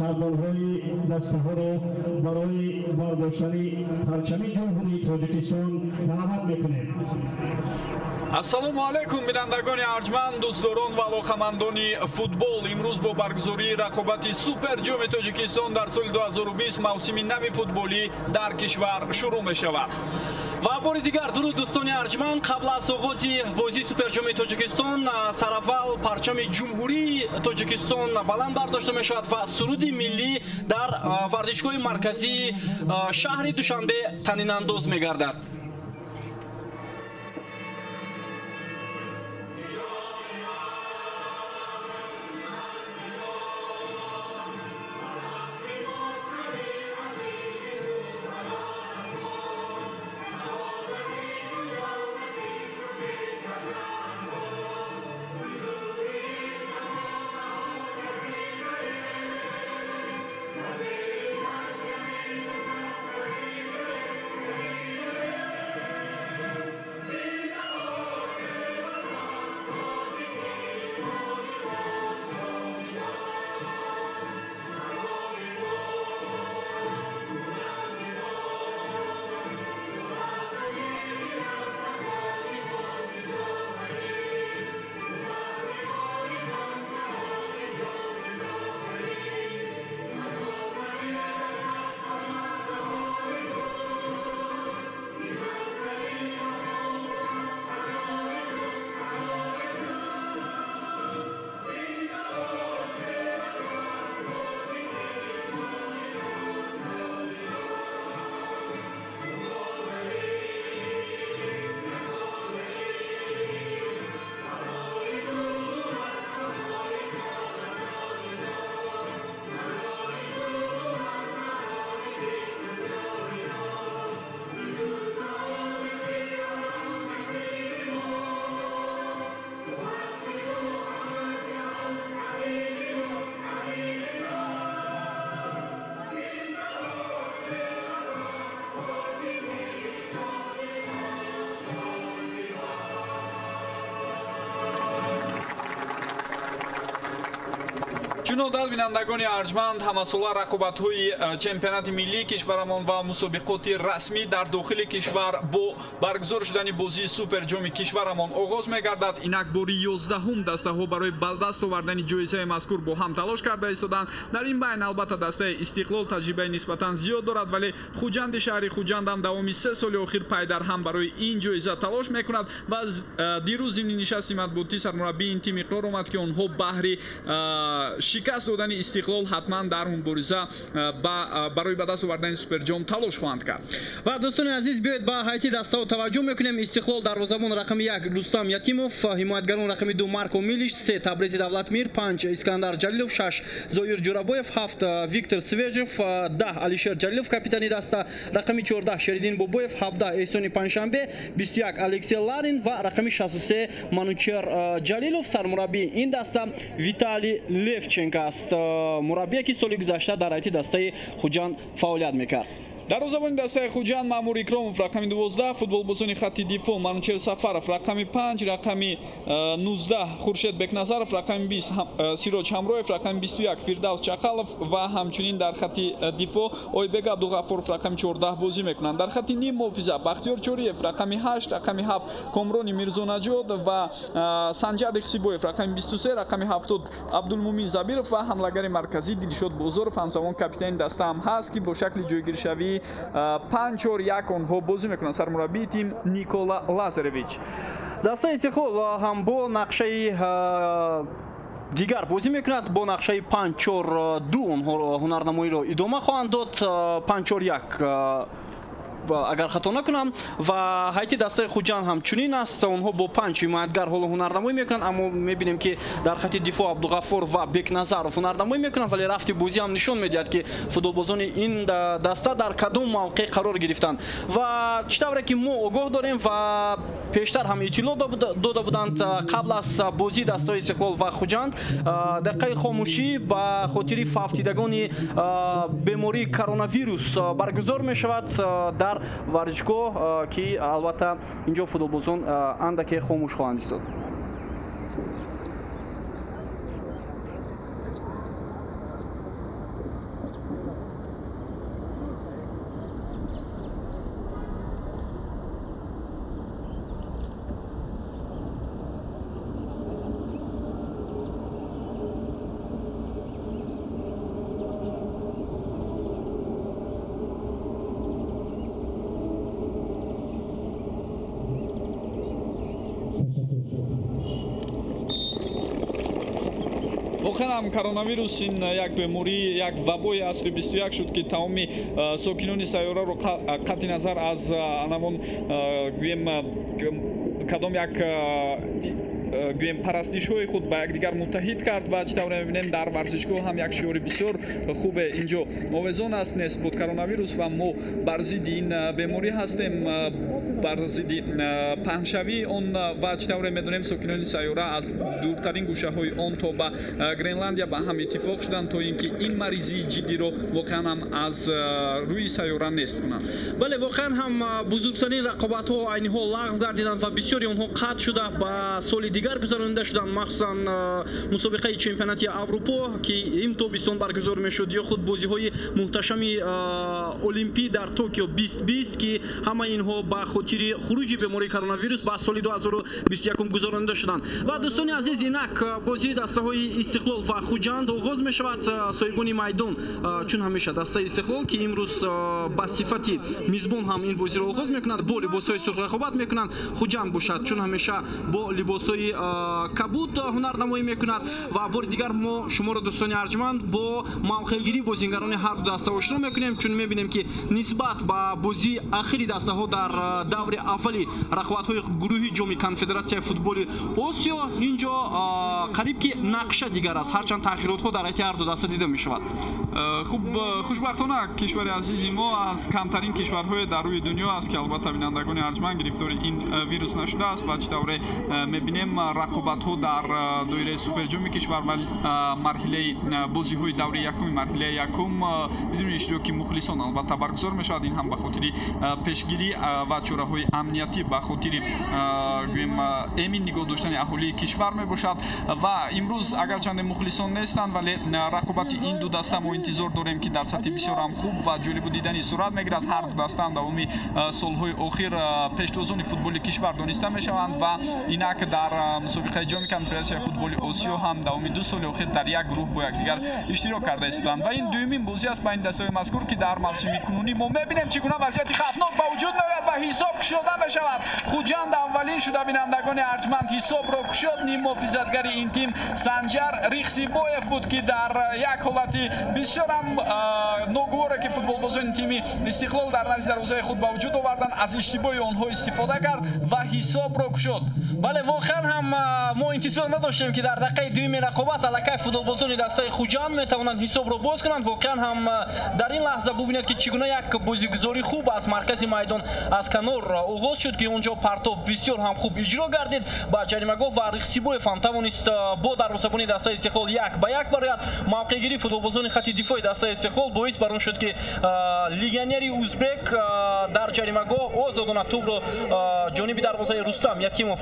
Сарбонҳои дастаҳоро барои бардоштани парчами Ҷумҳурии Тоҷикистон даъват мекунем. Ассалому алайкум, бинандагони арҷманд, дӯстдорон ва алоқамандони футбол. Имрӯз бо баргузории рақобати Суперҷоми Тоҷикистон дар соли 2020 мавсими нави футболӣ дар кишвар шурӯъ мешавад. Ва бори дигар дуруд, дӯстони арҷманд. Қабл аз оғози бозии Суперҷоми Тоҷикистон сараввал парчами Ҷумҳурии Тоҷикистон баланд бардошта мешавад ва суруди миллӣ дар варзишгоҳи марказии шаҳри Душанбе танинандоз мегардад. Чунон дад, бинандагони арҷманд, ҳамасола рақобатҳои чемпионати миллии кишварамон ва мусобиқоти расмӣ дар дохили кишвар бо баргузор шудани бозии Суперҷоми кишварамон оғоз мегардад. Инак бори 11-ум дастаҳо барои ба даст овардани ҷоизаи мазкур бо ҳам талош карда истоданд. Дар ин байн албатта дастаи Истиқлол таҷрибаи нисбатан зиёд дорад, вале Хуҷанди шаҳри Хуҷанд ҳам давоми 3 соли охир пайдарҳам барои ин ҷоиза талош мекунад ва дирӯз зимни нишасти матбуотӣ сармураббии ин тим иқрор омад, ки онҳо баҳри шикаст додани Истиқлол ҳатман дар мубориза барои ба даст овардани Суперҷом талош хоҳанд кард. Ва дӯстони азиз, биёед ба ҳайати дастаҳо таваҷҷӯҳ мекунем. Истиқлол дарвозабон рақами 1 Рустам Ятимов, ҳимоятгарон рақами 2 Марко Милиш, 3 Табрези Давлатмир, 5 Искандар Ҷалилов, 6 Зоир Ҷурабоев, 7 Виктор Свежев, 10 Алишер Ҷалилов капитани даста, рақами 14 Шеридин Бобоев, 17 Эҳсони Панҷшанбе, 21 Алексей Ларин ва рақами 63 Манучер Ҷалилов. Сармураббии ин даста Виталий Левченко аст, мураббие ки соли гузашта дар ҳайати дастаи Хуҷанд фаъолият мекард. Дарвозабони дастаи Хуҷанд Маъмур Икромов рақами 12, футболбозони хатти дифоъ Манучер Сафаров рақами 5, рақами 19 Хуршед Бекназаров, рақами 20 Сироҷ Ҳамроев, рақами 21 Фирдавс Чақалов ва ҳамчунин дар хатти дифоъ Ойбек Абдуғаффоров рақами 14 бозӣ мекунанд. Дар хатти ним муҳофиза Бахтиёр Чориев рақами 8, рақами 7 Комрони Мирзонаҷод ва Санҷар Ихсибоев рақами 23, рақами 70 Абдулмумин Забиров ва ҳамлагари марказӣ Дилшод Бозоров ҳамзамон капитани даста ҳам ҳаст, ки бо шакли ҷойгиршавӣ 5-4-1 онҳо бозӣ мекунанд. Сармураббии тим Никола Лазаревич. Дастаи Истиқлол ҳам бо нақшаи дигар бозӣ мекунад, бо нақшаи 5-4-2 онҳо ҳунарнамоиро идома хоҳанд дод. 5-4-1 агар хато накунам. Ва ҳайати дастаи Хуҷанд ҳам чунин аст, онҳо бо 5 ҳимоятгар ҳоло ҳунарнамоӣ мекунанд, аммо мебинем ки дар хати дифоъ Абдуғаффор ва Бекназаров ҳунарнамоӣ мекунанд, вале рафти бозӣ ҳам нишон медиҳад, ки футболбозони ин даста дар кадом мавқеъ қарор гирифтанд. Ва чӣ тавре ки мо огоҳ дорем ва пештар ҳам иттилоъ дода буданд, қабл аз бозии дастаи Истиқлол ва Хуҷанд дақиқаи хомӯшӣ ба хотири фавтидагони бемории коронавирус баргузор мешавад дар варзишгоҳ, ки албатта инҷо футболбозон андаке хомӯш хоҳанд истод. Воқеан ҳам коронавирус ин як беморӣ, як вабои асри 21 шуд, ки тамоми сокинони сайёраро қатъи назар аз анавон гӯем кадом як гӯем парастишҳои худ ба якдигар муттаҳид кард. Ва чӣ тавре мебинем, дар варзишгоҳ ҳам як шиори бисёр хубе инҷо овезон аст: нест буд коронавирус ва мо бар зидди ин беморӣ ҳастем, бар зидди паҳншавии он. Ва чӣ тавре медонем, сокинони сайёра аз дуртарин гӯшаҳои он то ба Гренландия ба ҳам иттифоқ шуданд, то ин ки ин маризии ҷиддиро воқеан ҳам аз рӯи сайёра нест кунанд. Бале, воқеан ҳам бузургтарин рақобатҳо айни ҳол лағв гардиданд ва бисёри онҳо қатъ шуда ба соли дигар гузаронида шуданд, махсусан мусобиқаи чемпионати Аврупо, ки ин тобистон баргузор мешуд, ё худ бозиҳои муҳташами Олимпӣ дар Токио 2020, ки ҳамаи инҳо ба хотири хуруҷи бемории коронавирус ба соли 2021 гузаронида шуданд. Ва дӯстони азиз, инак бозии дастаҳои Истиқлол ва Хуҷанд оғоз мешавад. Соҳибони майдон чун ҳамеша дастаи Истиқлол, ки имрӯз ба сифати мизбон ҳам ин бозиро оғоз мекунад, бо либосҳои сурх рақобат мекунанд. Хуҷанд бошад чун ҳамеша бо либосҳои кабуд ҳунарнамоӣ мекунад. Ва бори дигар мо шуморо, дӯстони арҷманд, бо мавқеъгирии бозингарони ҳар ду даста ошно мекунем, чун мебинем, ки нисбат ба бозии ахири дастаҳо дар даври аввали рақобатҳои гурӯҳи ҷоми конфедератсияи футболи Осиё инҷо қариб ки нақша дигар аст, ҳарчанд тағйиротҳо дар ҳайати ҳар ду даста дида мешавад. Хуб, хушбахтона кишвари азизи мо аз камтарин кишварҳое дар рӯи дунё аст, ки албатта бинандагони арҷманд гирифтори ин вирус нашудааст. Ва чӣ тавре мебинем, рақобатҳо дар доираи суперҷоми кишвар ва марҳилаи бозиҳои даври якуми марҳилаи якум бидуни иштироки мухлисон албатта баргузор мешавад. Ин ҳам ба хотири пешгирӣ ва чораҳои амниятӣ, ба хотири гӯем эмин нигоҳ доштани аҳолии кишвар мебошад. Ва имрӯз агарчанде мухлисон нестанд, вале рақобати ин ду даста мо интизор дорем, ки дар сатҳи бисёр ҳам хуб ва ҷолибу дидани сурат мегирад. Ҳар ду даста ҳам давоми солҳои охир пештозони футболи кишвар дониста мешаванд ва инак дар мусобиқаи ҷоми конфедератсияи футболи Осиё ҳам давоми 2 соли охир дар як гурӯҳ бо якдигар иштирок карда истоданд. Ва ин дуюмин бозӣ аст байни дастаҳои мазкур, ки дар мавсими кунунӣ мо мебинем чӣ гуна вазъияти хавфнок ба вуҷуд меояд ва ҳисоб кушода мешавад. Хуҷанд аввалин шуда, бинандагони арҷманд, ҳисобро кушод. Ниммуҳофизатгари ин тим Санҷар Рихсибоев буд, ки дар як ҳолати бисёр ҳам ногуворе, ки футболбозони тими Истиқлол дар назди дарвозаи худ ба вуҷуд оварданд, аз иштибоҳи онҳо истифода кард ва ҳисобро кушод. Бале, воқеан ҳам мо интизор надоштем, ки дар дақиқаи дуюми рақобат аллакай футболбозони дастаи Хуҷанд метавонанд ҳисобро боз кунанд. Воқеан ҳам дар ин лаҳза бубинед, ки чӣ гуна як бозигузории хуб аз маркази майдон аз канор оғоз шуд, ки онҷо партов бисёр ҳам хуб иҷро гардид ба ҷаримагоҳ ва Рихсибоев ҳам тавонист бо дарвозабони дастаи Истиқлол як ба як барояд. Мавқеъгирии футболбозони хати дифои дастаи Истиқлол боис бар он шуд, ки легионери узбек дар ҷаримагоҳ озодона тӯбро ҷониби дарвозаи Рустам Ятимов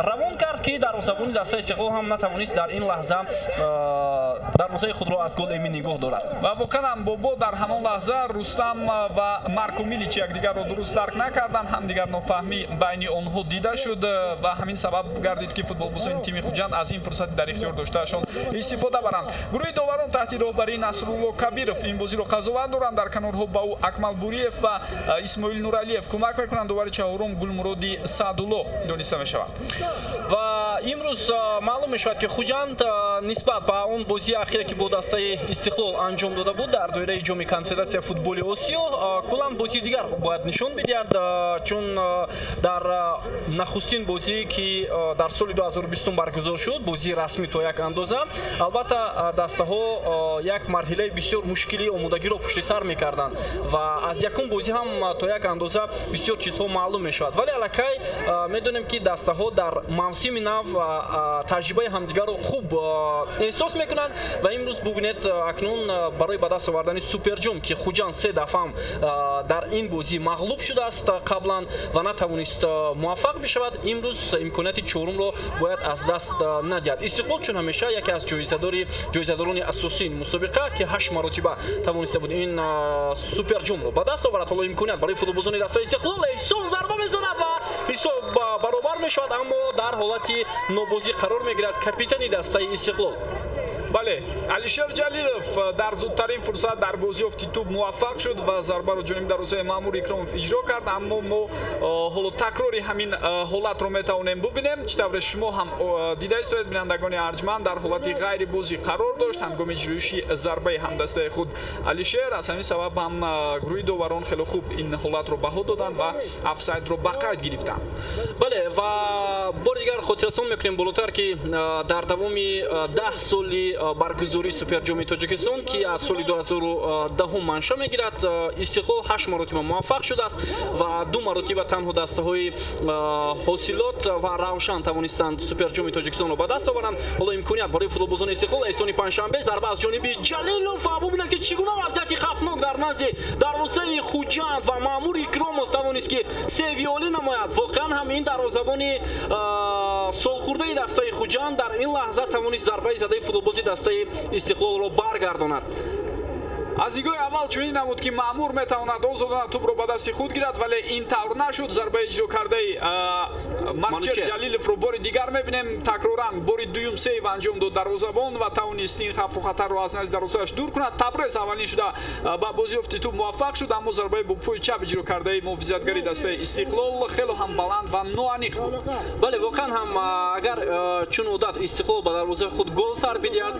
равон кард, ки дарвозабони дастаи Истиқлол ҳам натавонист дар ин лаҳза дарвозаи худро аз гол эмин нигоҳ дорад. Ва воқеан ҳам бобо дар ҳамон лаҳза Рустам ва Марко Милич якдигарро дуруст дарк накарданд, ҳамдигар нофаҳмӣ байни онҳо дида шуд ва ҳамин сабаб гардид, ки футболбозони тими Хуҷанд аз ин фурсати дар ихтиёр доштаашон истифода баранд. Гурӯҳи доварон таҳти роҳбарии Насрулло Кабиров ин бозиро қазоват доранд. Дар канорҳо ба ӯ Акмал Буриев ва Исмоил Нуралиев кӯмак мекунанд. Довари чаҳорум Гулмуроди Саъдулло дониста мешавад. Ва имрӯз маълум мешавад, ки Хуҷанд нисбат ба он бозии ахире, ки бо дастаи Истиқлол анҷом дода буд дар доираи ҷоми конфедератсияи футболи Осиё, куллан бозии дигар бояд нишон бидиҳад, чун дар нахустин бозие, ки дар соли 2020 баргузор шуд, бозии расмӣ то як андоза, албатта дастаҳо як марҳилаи бисёр мушкили омодагиро пушти сар мекарданд ва аз якум бозӣ ҳам то як андоза бисёр чизҳо маълум мешавад. Вале аллакай медонем, ки дастаҳо дар мавсими нав таҷрибаи ҳамдигарро хуб эҳсос мекунанд. Ва имрӯз бубинед, акнун барои ба даст овардани суперҷом, ки Хуҷанд се дафъа ҳам дар ин бозӣ мағлуб шудааст қаблан ва натавонист муваффақ бишавад, имрӯз имконияти чорумро бояд аз даст надиҳад. Истиқлол чун ҳамеша яке аз ҷоизадорони асосии мусобиқа, ки 8 маротиба тавониста буд ин суперҷомро ба даст оварад, ҳоло имконият барои футболбозони дастаи Истиқлол. Эҳсон зарба мезанад ва ҳисоб баробар мешавад, аммо дар ҳолати нобозӣ қарор мегирад капитани дастаи Истиқлол. Бале. Бале, Алишер Ҷалилов дар зудтарин фурсат дар бозиёфти тӯб муваффақ шуд ва зарбаро ҷониби дарвозаи Маъмур Икромов иҷро кард, аммо мо ҳоло такрори ҳамин ҳолатро метавонем бубинем. Чӣ тавре шумо ҳам дида истоед, бинандагони арҷманд, дар ҳолати ғайрибозӣ қарор дошт ҳангоми иҷроиши зарбаи ҳамдастаи худ Алишер. Аз ҳамин сабаб ҳам гурӯҳи доварон хеле хуб ин ҳолатро баҳо доданд ва офсайдро ба қайд гирифтанд. Бале, ва бори дигар хотиррасон мекунем болотар, ки дар давоми 10 соли баргузории Суперҷоми Тоҷикистон, ки аз соли 2010 манша мегирад, Истиқлол 8 маротиба муваффақ шудааст ва 2 маротиба танҳо дастаҳои Ҳосилот ва Равшан тавонистанд Суперҷоми Тоҷикистонро ба даст оваранд. Ҳоло имконият барои футболбозони Истиқлол. Эҳсони Панҷшанбе, зарба аз ҷониби Ҷалилов ва бубинед, ки чӣ гуна вазъияти хавфнок дар назди дарвозаи Хуҷанд ва Маъмур Икромов тавонист, ки севиолӣ намояд. Воқеан ҳам ин дарвозабони солхӯрдаи дастаи Хуҷанд дар ин лаҳза тавонист зарбаи задаи футболбози дастаи Истиқлолро баргардонад. Аз нигоҳи аввал чунин намуд, ки Маъмур метавонад озодона тӯбро ба дасти худ гирад, вале ин тавр нашуд. Зарбаи иҷро кардаи Манучер Ҷалиловро бори дигар мебинем. Такроран бори дуюм сейв анҷом дод дарвозабон ва тавонист ин хавфу хатарро аз назди дарвозааш дур кунад. Табрез аввалин шуда ба бозиёфти тӯб муваффақ шуд, аммо зарбаи бо пои чап иҷро кардаи муҳофизатгари дастаи Истиқлол хело ҳам баланд ва ноаниқ буд. Бале, воқеан ҳам агар чун одат Истиқлол ба дарвозаи худ гол сар бидиҳад,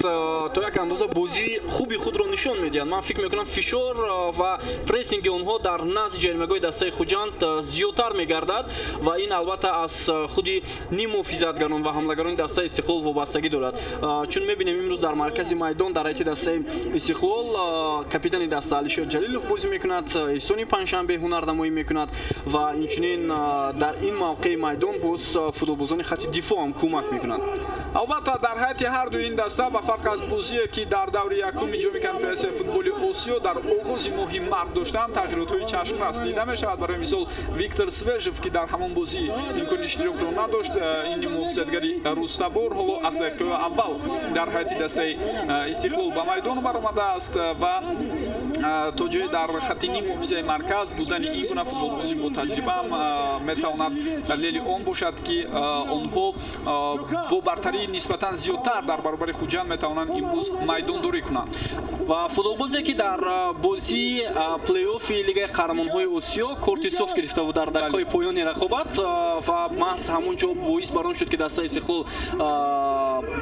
то як андоза бозии хуби худро нишон медиҳад. Ман фикр мекунам, фишор ва прессинги онҳо дар назди ҷаримагоҳи дастаи Хуҷанд зиёдтар мегардад ва ин албатта аз худи ниммуҳофизатгарон ва ҳамлагарони дастаи Истиқлол вобастагӣ дорад. Чун мебинем, имрӯз дар маркази майдон дар ҳайати дастаи Истиқлол капитани даста Алишер Ҷалилов бозӣ мекунад, Эҳсони Панҷшанбе ҳунарнамоӣ мекунад ва инчунин дар ин мавқеи майдон боз футболбозони хати дифоъ ҳам кӯмак мекунанд. Албатта, дар ҳайати ҳар дуи ин даста, ба фарқ аз бозие, ки дар даври якуми ҷоми Конфедератсияи футболи Осиё дар оғози моҳи март доштанд, тағйиротҳои чашмрас дида мешавад. Барои мисол, Виктор Свежев, ки дар ҳамон бозӣ имкони иштирокро надошт, ин муҳофизатгари рустабор ҳоло аз дақиқаи аввал дар ҳайати дастаи Истиқлол ба майдон баромадааст ва то ҷое дар хати ниммуҳофизаи марказ будани ин гуна футболбозӣ бо таҷрибаам метавонад далели он бошад, ки онҳо бо бартарии нисбатан зиёдтар дар баробари Хуҷанд метавонанд имрӯз майдондорӣ кунанд. Ва футболбозе, ки дар бозии плей-оффи Лигаи қаҳрамонҳои Осиё корти сурх гирифта буд дар дақиқаҳои поёни рақобат ва маҳз ҳамон ҷо боис бар он шуд, ки дастаи Истиқлол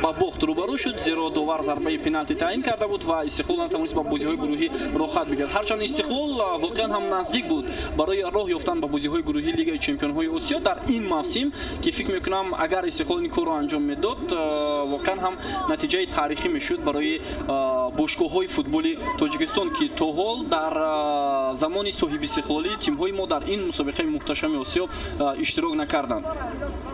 ба бохт рӯбарӯ шуд, зеро довар зарбаи пеналти таъин карда буд ва Истиқлол натавонист ба бозиҳои гурӯҳӣ роҳхат бигирад. Ҳарчанд Истиқлол воқеан ҳам наздик буд барои роҳ ёфтан ба бозиҳои гурӯҳии Лигаи чемпионҳои Осиё дар ин мавсим, ки фикр мекунам, агар Истиқлол ин корро анҷом медод, воқеан ҳам натиҷаи таърихӣ мешуд барои бошгоҳҳои футболи Тоҷикистон, ки то ҳол дар замони соҳибистиқлолӣ тимҳои мо дар ин мусобиқаи муҳташами Осиё иштирок накарданд.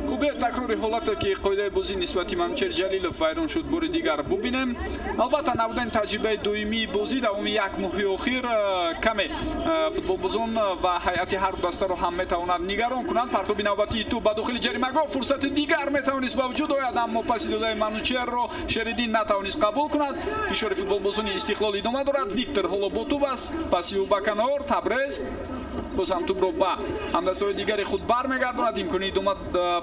Хуб, такрори ҳолате, ки қоидаи бозӣ нисбати Манучер Ҷалилов вайрон шуд, бори дигар бубинем. Албатта, набудани таҷрибаи доимии бозӣ давоми як моҳи охир каме футболбозон ва ҳайати ҳар дастаро ҳам метавонад нигарон кунанд. Партоби навбатии тӯб ба дохили ҷаримагоҳ, фурсати дигар метавонист ба вуҷуд ояд, аммо паси додаи Манучерро Шериддин натавонист қабул кунад. Фишори футболбозони Истиқлол идома дорад. Виктор ҳоло бо тӯб аст, паси ӯ ба канор Табрез боз ҳам тӯбро ба ҳамдастаҳои дигари худ бармегардонад. Имкони идома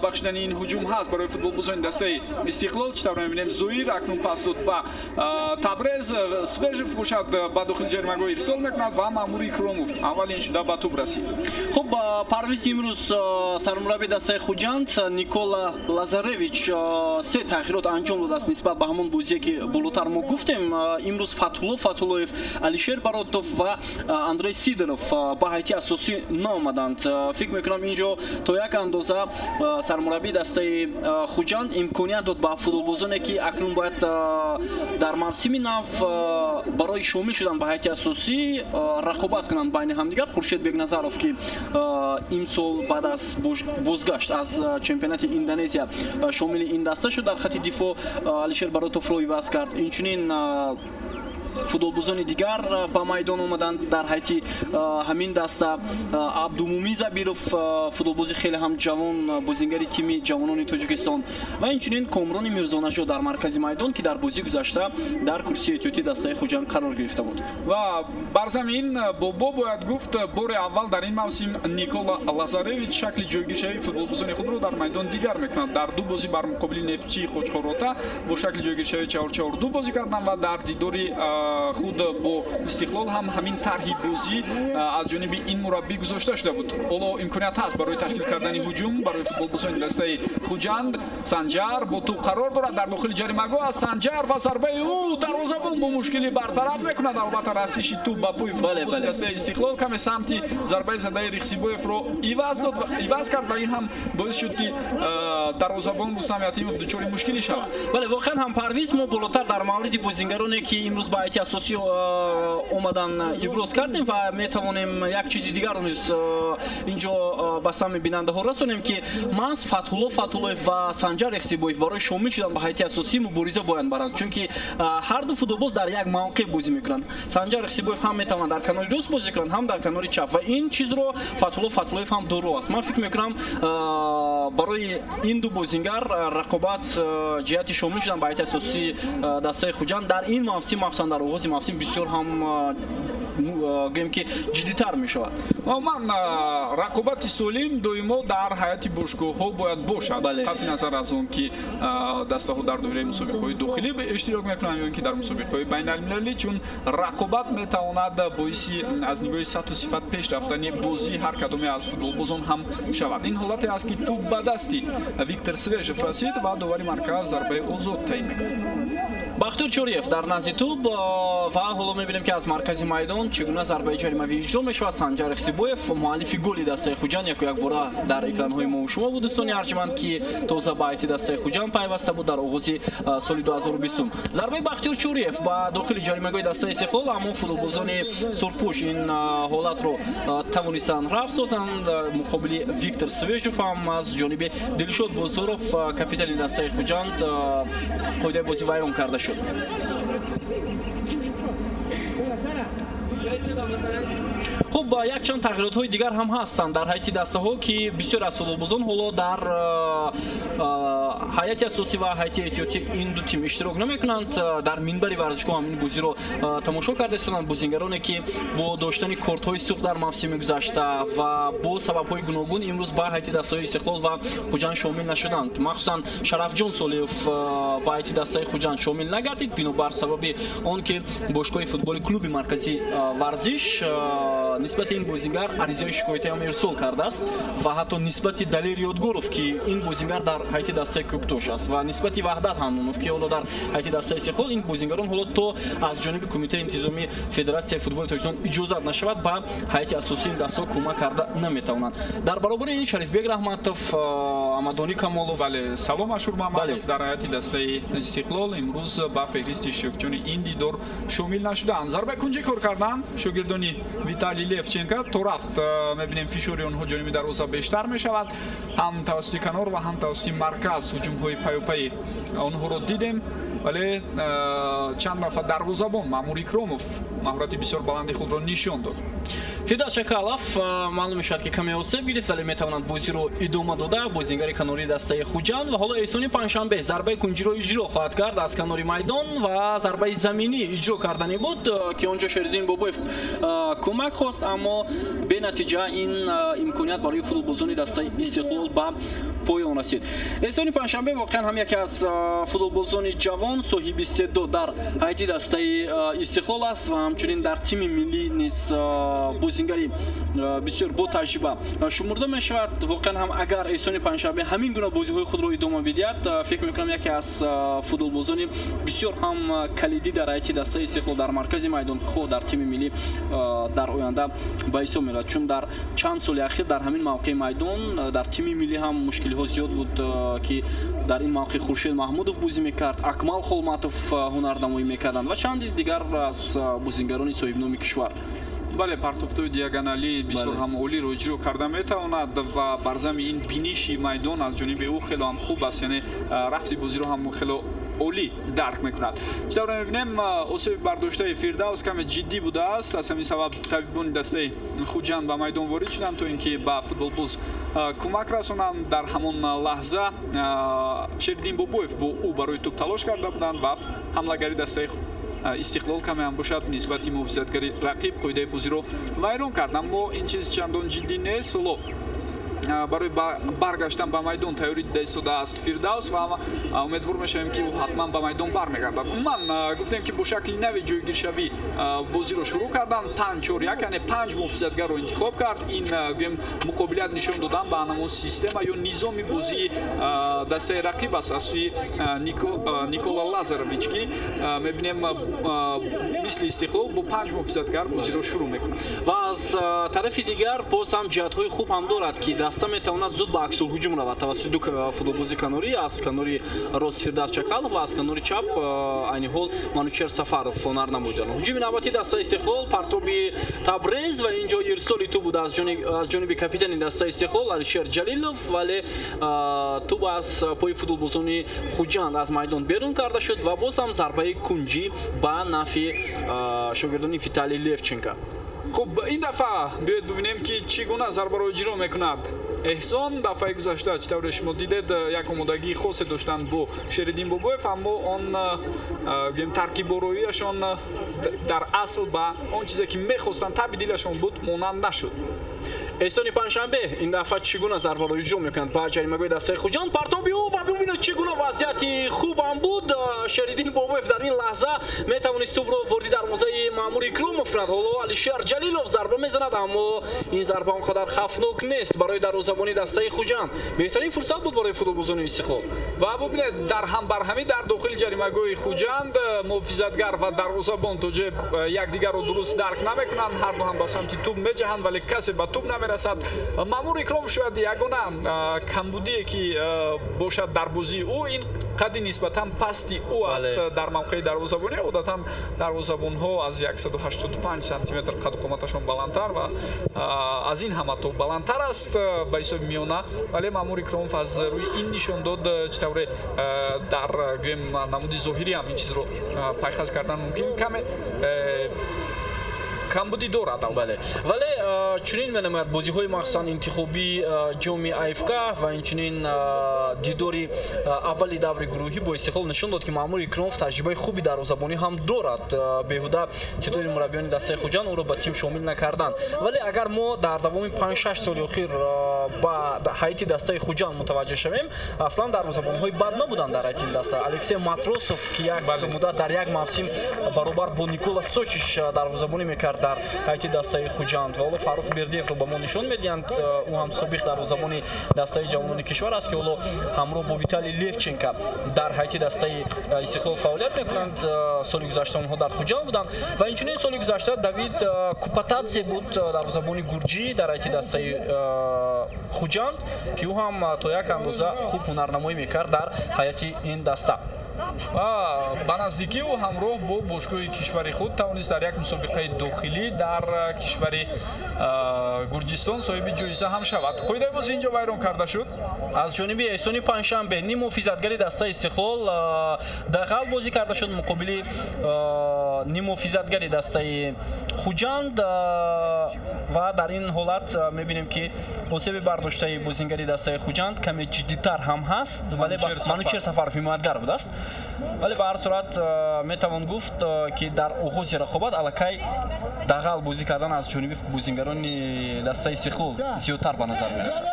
бахшидани ин ҳуҷум ҳаст барои футболбозони дастаи Истиқлол. Чӣ тавр мебинем, Зоир акнун пас дод ба Табрез, Свежев бошад ба дохили ҷаримагоҳ ирсол мекунад ва Маъмур Икромов аввалин шуда ба тӯб расид. Хуб, Парвиз, имрӯз сармурабби дастаи Хуҷанд Никола Лазаревич се тағйирот анҷом додааст нисбат ба ҳамон бозие, ки болотар мо гуфтем. Имрӯз Фатҳулло Фатҳуллоев, Алишер Баротов ва Андрей Сидоров ба ҳайати асосӣ наомаданд. Фикр мекунам, ин ҷо то як андоза сармураббии дастаи Хуҷанд имконият дод ба футболбозоне, ки акнун бояд дар мавсими нав барои шомил шудан ба ҳайати асосӣ рақобат кунанд байни ҳамдигар. Хуршед Бекназаров, ки имсол баъд аз бозгашт аз чемпионати Индонезия шомили ин даста шуд, дар хати дифоъ Алишер Баротовро иваз кард. Инчунин футболбозони дигар ба майдон омаданд дар ҳайати ҳамин даста. Абдумумин Забиров, футболбози хеле ҳам ҷавон, бозингари тими ҷавонони Тоҷикистон, ва инчунин Комрони Мирзонаҷо дар маркази майдон, ки дар бозии гузашта дар курсии эҳтиётии дастаи Хуҷанд қарор гирифта буд. Ва бар замин Бобо бояд гуфт, бори аввал дар ин мавсим Никола Лазаревич шакли ҷойгиршавии футболбозони худро дар майдон дигар мекунад. Дар ду бозӣ бар муқобили Нефтчии Қочқорота бо шакли ҷойгиршавии 4-4-2 бозӣ карданд ва дар дидори худ бо Истиқлол ҳам ҳамин тарҳи бозӣ аз ҷониби ин мураббӣ гузошта шуда буд. Ҳоло имконият ҳаст барои ташкил кардани ҳуҷум барои футболбозони дастаи Хуҷанд. Санҷар бо тӯб қарор дорад дар дохили ҷаримагоҳ. Аз Санҷар ва зарбаи ӯ дарвозабон бо мушкилӣ бартараф мекунад. Албатта, расиши тӯб ба пӯи футболбози дастаи Истиқлол каме самти зарбаи задаи Рихсибоевро иваз кард ва ин ҳам боис шуд, ки дарвозабон Рустам Ятимов дучори мушкилӣ шавад. Бале, воқеан ҳам, Парвиз, мо болотар дар мавриди бозингароне, ки имрӯз ба ҳайати асосӣ омадан, иброз кардем ва метавонем як чизи дигарро низ инҷо ба самъи бинандаҳо расонем, ки маҳз Фатҳулло Фатҳуллоев ва Санҷар Рехсибоев барои шомил шудан ба ҳайати асосӣ мубориза бояд баранд, чунки ҳар ду футболбоз дар як мавқеъ бозӣ мекунанд. Санҷар Рехсибоев ҳам метавонад дар канори рост бозӣ кунад, ҳам дар канори чап, ва ин чизро Фатҳулло Фатҳуллоев ҳам доро аст. Ман фикр мекунам, барои ин ду бозингар рақобат ҷиҳати шомил шудан ба ҳайати асосии дастаи Хуҷанд дар ин мавсим, махсусан дар оғози мавсим, бисёр ҳам, гӯем ки, ҷиддитар мешавад. Ман рақобати солим доимо дар ҳайати бошгоҳҳо бояд бошад, қатъи назар аз он ки дастаҳо дар доираи мусобиқаҳои дохилӣ иштирок мекунанд ё ин ки дар мусобиқаҳои байналмилалӣ, чун рақобат метавонад боиси аз нигоҳи сатҳу сифат пеш рафтани бозии ҳар кадоме аз футболбозон ҳам шавад. Ин ҳолате аст, ки тӯб ба дасти Виктор Свежев расид ва довари марказ зарбаи озод таъин мекунад. Бахтиёр Чориев дар назди тӯб, ва ҳоло мебинем, ки аз маркази майдон чӣ гуна зарбаи ҷаримавӣ иҷро мешавад. Санҷар Рехсибоев, муаллифи голи дастаи Хуҷанд, яку якбора дар экранҳои мо шумо буд, дӯстони арҷманд, ки тоза ба ҳайати дастаи Хуҷанд пайваста буд дар оғози соли 2020. Зарбаи Бахтиёр Чориев ба дохили ҷаримагоҳи дастаи Истиқлол, аммо футболбозони сурхпӯш ин ҳолатро тавонистанд рафт созанд. Муқобили Виктор Свежев ҳам аз ҷониби Дилшод Бозоров, капитани дастаи Хуҷанд, қоидаи бозӣ вайрон карда шуд. Хуб, якчанд тағйиротҳои дигар ҳам ҳастанд дар ҳайати дастаҳо, ки бисёр аз футболбозон ҳоло дар ҳайати асосӣ ва ҳайати эҳтиётии ин ду тим иштирок намекунанд. Дар минбари варзишгоҳ ҳам ин бозиро тамошо карда истоданд бозингароне, ки бо доштани кортҳои сурх дар мавсими гузашта ва бо сабабҳои гуногун имрӯз ба ҳайати дастаҳои Истиқлол ва Хуҷанд шомил нашуданд. Махсусан Шарафҷон Солиев ба ҳайати дастаи Хуҷанд шомил нагардид, бинобар сабаби он ки бошгоҳи футболи клуби марказии варзиш нисбати ин бозингар аризаи шикоятиам ирсол кардааст ва ҳатто нисбати Далер Ёдгоров, ки ин бозингар дар ҳайати дастаи Кӯктош аст, ва нисбати Ваҳдат Ҳаннонов, ки ҳоло дар ҳайати дастаи Истиқлол, ин бозингарон ҳоло то аз ҷониби Кумитаи интизомии Федератсияи футболи Тоҷикистон иҷозат нашавад, ба ҳайати асосии ин дастаҳо кӯмак карда наметавонанд. Дар баробари ин Шарифбек Раҳматов, Амадонӣ Камолов. Бале, Салом Ашурмамадов дар ҳайати дастаи Истиқлол имрӯз ба феҳристи иштирокчиёни ин дидор шомил нашуданд. Зарбаи кунҷӣ кор карданд шогирдони Виталий Левченко. То рафт мебинем, фишори онҳо ҷониби дарвоза бештар мешавад. Ҳам тавассути канор ва ҳам тавассути марказ ҳуҷумҳои паёпайи онҳоро дидем, вале чанд дафъа дарвозабон Маъмур Икромов маҳорати бисёр баланди худро нишон дод. Фидал Шакалов, маълум мешавад, ки каме осеб гирифт, вале метавонад бозиро идома дода, бозингари канории дастаи Хуҷанд. Ва ҳоло Эҳсони Панҷшанбе зарбаи кунҷиро иҷро хоҳад кард аз канори майдон ва зарбаи заминӣ иҷро кардане буд, ки он ҷо Шериддин Бобоев кӯмак хост, аммо бенатиҷа ин имконият барои футболбозони дастаи Истиқлол ба поён расид. Эҳсони Панҷшанбе воқеан ҳам яке аз футболбозони ҷавон, соҳиби истеъдод дар ҳайати дастаи Истиқлол аст ва ҳамчунин дар тими миллӣ низ бозингари бисёр ботаҷриба шумурда мешавад. Воқеан ҳам, агар Эҳсони Панҷшанбе ҳамин гуна бозиҳои худро идома бидиҳад, фикр мекунам, яке аз футболбозони бисёр ҳам калидӣ дар ҳайати дастаи Истиқлол дар маркази майдон, хоҳ дар тими миллӣ дар оянда ба ҳисоб меравад, чун дар чанд соли ахир дар ҳамин мавқеи майдон дар тими миллӣ ҳам мушкилиҳо зиёд буд, ки дар ин мавқеъ Хуршед Маҳмудов бозӣ мекард, Акмал Холматов ҳунарнамоӣ мекарданд ва чанди дигар аз бозингарони соҳибноми кишвар. Бале, партофтҳои диагоналӣ бисёр ҳам олиро иҷро карда метавонад ва бар зами ин биниши майдон аз ҷониби ӯ хело ҳам хуб аст, яъне рафти бозиро ҳам хело олӣ дарк мекунад. Чӣ тавр мебинем, осеби бардоштаи Фирдавс каме ҷиддӣ будааст. Аз ҳамин сабаб табибони дастаи Хуҷанд ба майдон ворид шуданд, то ин ки ба футболбоз кӯмак расонанд. Дар ҳамон лаҳза Шериддин Бобоев бо ӯ барои тӯб талош карда буданд ва ҳамлагари дастаи Истиқлол каме ҳам бошад нисбати муҳофизатгари рақиб қоидаи бозиро вайрон кард. Аммо ин чиз чандон ҷиддӣ нест. Ҳоло барои баргаштан ба майдон тайёрӣ дида истодааст Фирдавс ва умедвор мешавем, ки ӯ ҳатман ба майдон бармегардад. Умуман гуфтем, ки бо шакли нави ҷойгиршавӣ бозиро шурӯъ карданд. 5-4-1, яъне 5 муҳофизатгарро интихоб кард. Ин гӯем муқобилият нишон додан ба ҳамон система ё низоми бозии дастаи рақиб аст аз сӯи Никола Лазарович, ки мебинем мисли Истиқлол бо 5 муҳофизатгар бозиро шурӯъ мекунад. Ва аз тарафи дигар боз ҳам ҷиҳатҳои хуб ҳам дорад, ки даста метавонад зуд ба аксулҳуҷум равад тавассути ду футболбози канорӣ, аз канори рост Фирдавс Чакалов ва аз канори чап айни ҳол Манучер Сафаров ҳунар намуданд. Ҳуҷуми навбатии дастаи Истиқлол, партоби Табрез ва инҷо ирсоли тӯб буд аз ҷониби капитани дастаи Истиқлол Алишер Ҷалилов, вале тӯб аз пои футболбозони Хуҷанд аз майдон берун карда шуд ва боз ҳам зарбаи кунҷӣ ба нафи шогирдони Виталий Левченко. Хуб, ин дафъа биёед бибинем, ки чӣ гуна зарбаро иҷро мекунад Эҳсон. Дафъаи гузашта, чӣ тавре шумо дидед, як омодагии хосе доштанд бо Шериддин Бобоев, аммо он гӯем таркибороияшон дар асл ба он чизе, ки мехостанд, таби дилашон буд, монанд нашуд. Эҳсони Панҷшанбе ин дафъа чӣ гуна зарбаро иҷро мекунад ба ҷаримагоҳи дастаи Хуҷанд. Партоби ӯ ва бибинед, чӣ гуна вазъияти хубам буд. Шериддин Бобоев дар ин лаҳза метавонист тӯбро вориди дарвозаи Маъмур Икромов кунад. Ҳоло Алишер Ҷалилов зарба мезанад, аммо ин зарба он қадар хавфнок нест барои дарвозабони дастаи Хуҷанд. Беҳтарин фурсат буд барои футболбозони Истиқлол. Ва бибинед, дар ҳамбарҳамӣ дар дохили ҷаримагоҳи Хуҷанд муҳофизатгар ва дарвозабон то ҷое якдигарро дуруст дарк намекунанд. Ҳар ду ҳам ба самти тӯб меҷаҳанд, вале касе ба тӯб намерасад. Маъмур Икромов шояд ягона камбудие, ки бошад дар бозии ӯ, ин қадди нисбатан пасти ӯ аст дар мавқеи дарвозабонӣ. Одатан дарвозабонҳо аз 185 сантиметр қаду қоматашон баландтар ва аз ин ҳама то баландтар аст ба ҳисоби миёна, вале Маъмур Икромов аз рӯи ин нишон дод, чӣ тавре дар гӯем намуди зоҳирӣ ҳам ин чизро пайхас кардан мумкин, каме камбудӣ дорад. Бале, вале чунин менамояд бозиҳои махсусан интихобии ҷоми АФК ва инчунин дидори аввали даври гурӯҳӣ бо Истиқлол нишон дод, ки Маъмур Икромов таҷрибаи хуби дарвозабонӣ ҳам дорад. Беҳуда ситоди мураббиёни дастаи Хуҷанд ӯро ба тим шомил накарданд. Вале агар мо дар давоми 5-6 соли охир ба ҳайати дастаи Хуҷанд мутаваҷҷеҳ шавем, аслан дарвозабонҳои бад набуданд дар ҳайати ин даста. Алексей Матросов, ки як муддат дар як мавсим баробар бо Никола Сточич дарвозабонӣ мекард дар ҳайати дастаи Хуҷанд, ва ҳоло Фаррух Бердиевро ба мо нишон медиҳанд. Ӯ ҳам собиқ дарвозабони дастаи ҷавонони кишвар аст, ки ҳоло ҳамроҳ бо Виталий Левченко дар ҳайати дастаи Истиқлол фаъолият мекунанд. Соли гузашта онҳо дар Хуҷанд буданд ва инчунин соли гузашта Давид Купатадзе буд, дарвозабони гурҷӣ дар ҳайати дастаи Хуҷанд, ки ӯ ҳам то як андоза хуб ҳунарнамоӣ мекард дар ҳайати ин даста. Ба наздикӣ ӯ ҳамроҳ бо бошгоҳи кишвари худ тавонист дар як мусобиқаи дохилӣ дар кишвари Гурҷистон соҳиби ҷоиза ҳам шавад. Қоидаи бозӣ инҷо вайрон карда шуд аз ҷониби Эҳсони Панҷшанбе. Ним муҳофизатгари дастаи Истиқлол дағал бозӣ карда шуд муқобили ним муҳофизатгари дастаи Хуҷанд ва дар ин ҳолат мебинем, ки осеби бардоштаи бозингари дастаи Хуҷанд каме ҷиддитар ҳам ҳаст, вале Манучер Сафаров ҳимоятгар будааст. Вале ба ҳар сурат метавон гуфт, ки дар оғози рақобат аллакай дағал бозӣ кардан аз ҷониби бозингарони дастаи Истиқлол зиёдтар ба назар мерасад.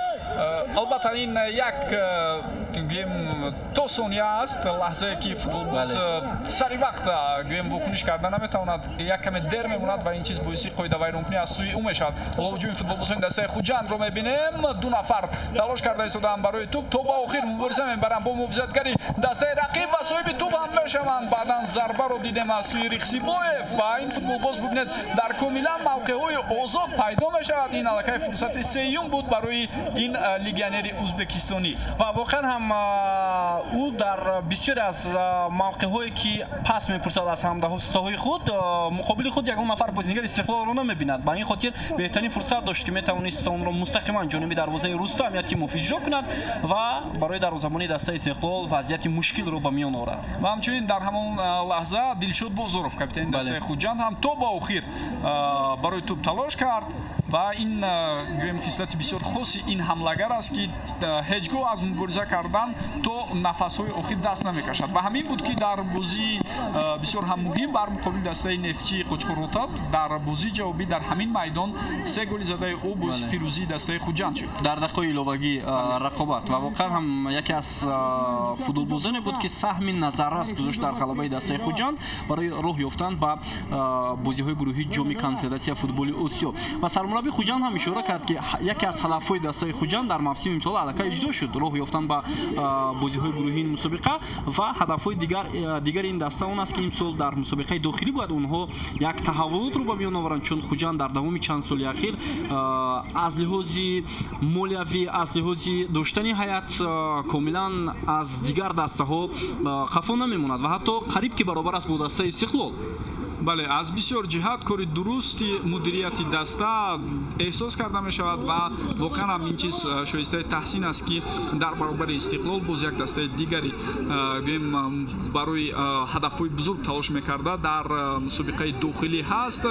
Албатта, ин як гӯем то сония аст, лаҳзае ки футболбоз сари вақт гӯем вокуниш карда наметавонад, як каме дер мемонад ва ин чиз боиси қоидавайронкунӣ аз сӯи ӯ мешавад. Ҳоло ҳуҷуми футболбозони дастаи Хуҷандро мебинем. Ду нафар талош карда истодаанд барои тӯб, то ба охир мубориза мебаранд бо муҳофизатгари дастаи рақиб ва соҳиби тӯб ҳам мешаванд. Баъдан зарбаро дидем аз сӯи Рихсибоев ва ин футболбоз, бубинед, дар комилан мавқеъҳои озод пайдо мешавад. Ин аллакай фурсати сеюм буд барои ин легионери узбекистонӣ. Ва воқеан ҳам Ӯ дар бисёре аз мавқеъҳое ки пас мепурсад аз ҳамдастаҳои худ, муқобили худ ягон нафар бозингари Истиқлолро намебинад. Ба ин хотир беҳтарин фурсат дошт ки метавонист онро мустақиман ҷониби дарвозаи Рустам Ятимов иҷро кунад ва барои дарвозабони дастаи Истиқлол вазъияти мушкилро ба миён орад. Ва ҳамчунин дар ҳамон лаҳза Дилшод Бозоров, капитани дастаи Хуҷанд, ҳам то ба охир барои тӯб талош кард ва ин гӯем хислати бисёр хоси ин ҳамлагар аст, ки ҳеҷ гоҳ аз мубориза кардан то нафасҳои охир даст намекашад. Ва ҳамин буд, ки дар бозии бисёр ҳам муҳим бар муқобили дастаи Нефтчии Қӯчқор-Отат дар бозии ҷавобӣ дар ҳамин майдон 3 голи задаи ӯ боиси пирӯзии дастаи Хуҷанд шуд. Дар дақиқаи иловагӣ рақобат ва воқеан ҳам яке аз футболбозоне буд, ки саҳми назаррас гузошт дар ғалабаи дастаи Хуҷанд барои роҳ ёфтан ба бозиҳои гурӯҳии ҷоми конфедератсияи футболи Осиё. Ва сармурабби Хуҷанд ҳам ишора кард, ки яке аз ҳадафҳои дастаи Хуҷанд дар мавсими имсол аллакай иҷро шуд, роҳ ёфтан ба бозиҳои гурӯҳии ин мусобиқа ва ҳадафҳои дигари ин даста он аст, ки имсол дар мусобиқаи дохилӣ бояд онҳо як таҳаввулотро ба миён оваранд, чун Хуҷанд дар давоми чанд соли ахир аз лиҳози молиявӣ, аз лиҳози доштани ҳайат комилан аз дигар дастаҳо қафо намемонад ва ҳатто қариб ки баробар аст бо дастаи Истиқлол. Бале, аз бисёр ҷиҳат кори дурусти мудирияти даста эҳсос карда мешавад ва воқеан ҳам ин чиз шоистаи таҳсин аст, ки дар баробари Истиқлол боз як дастаи дигари гӯем барои ҳадафҳои бузург талош мекарда дар мусобиқаи дохилӣ ҳаст.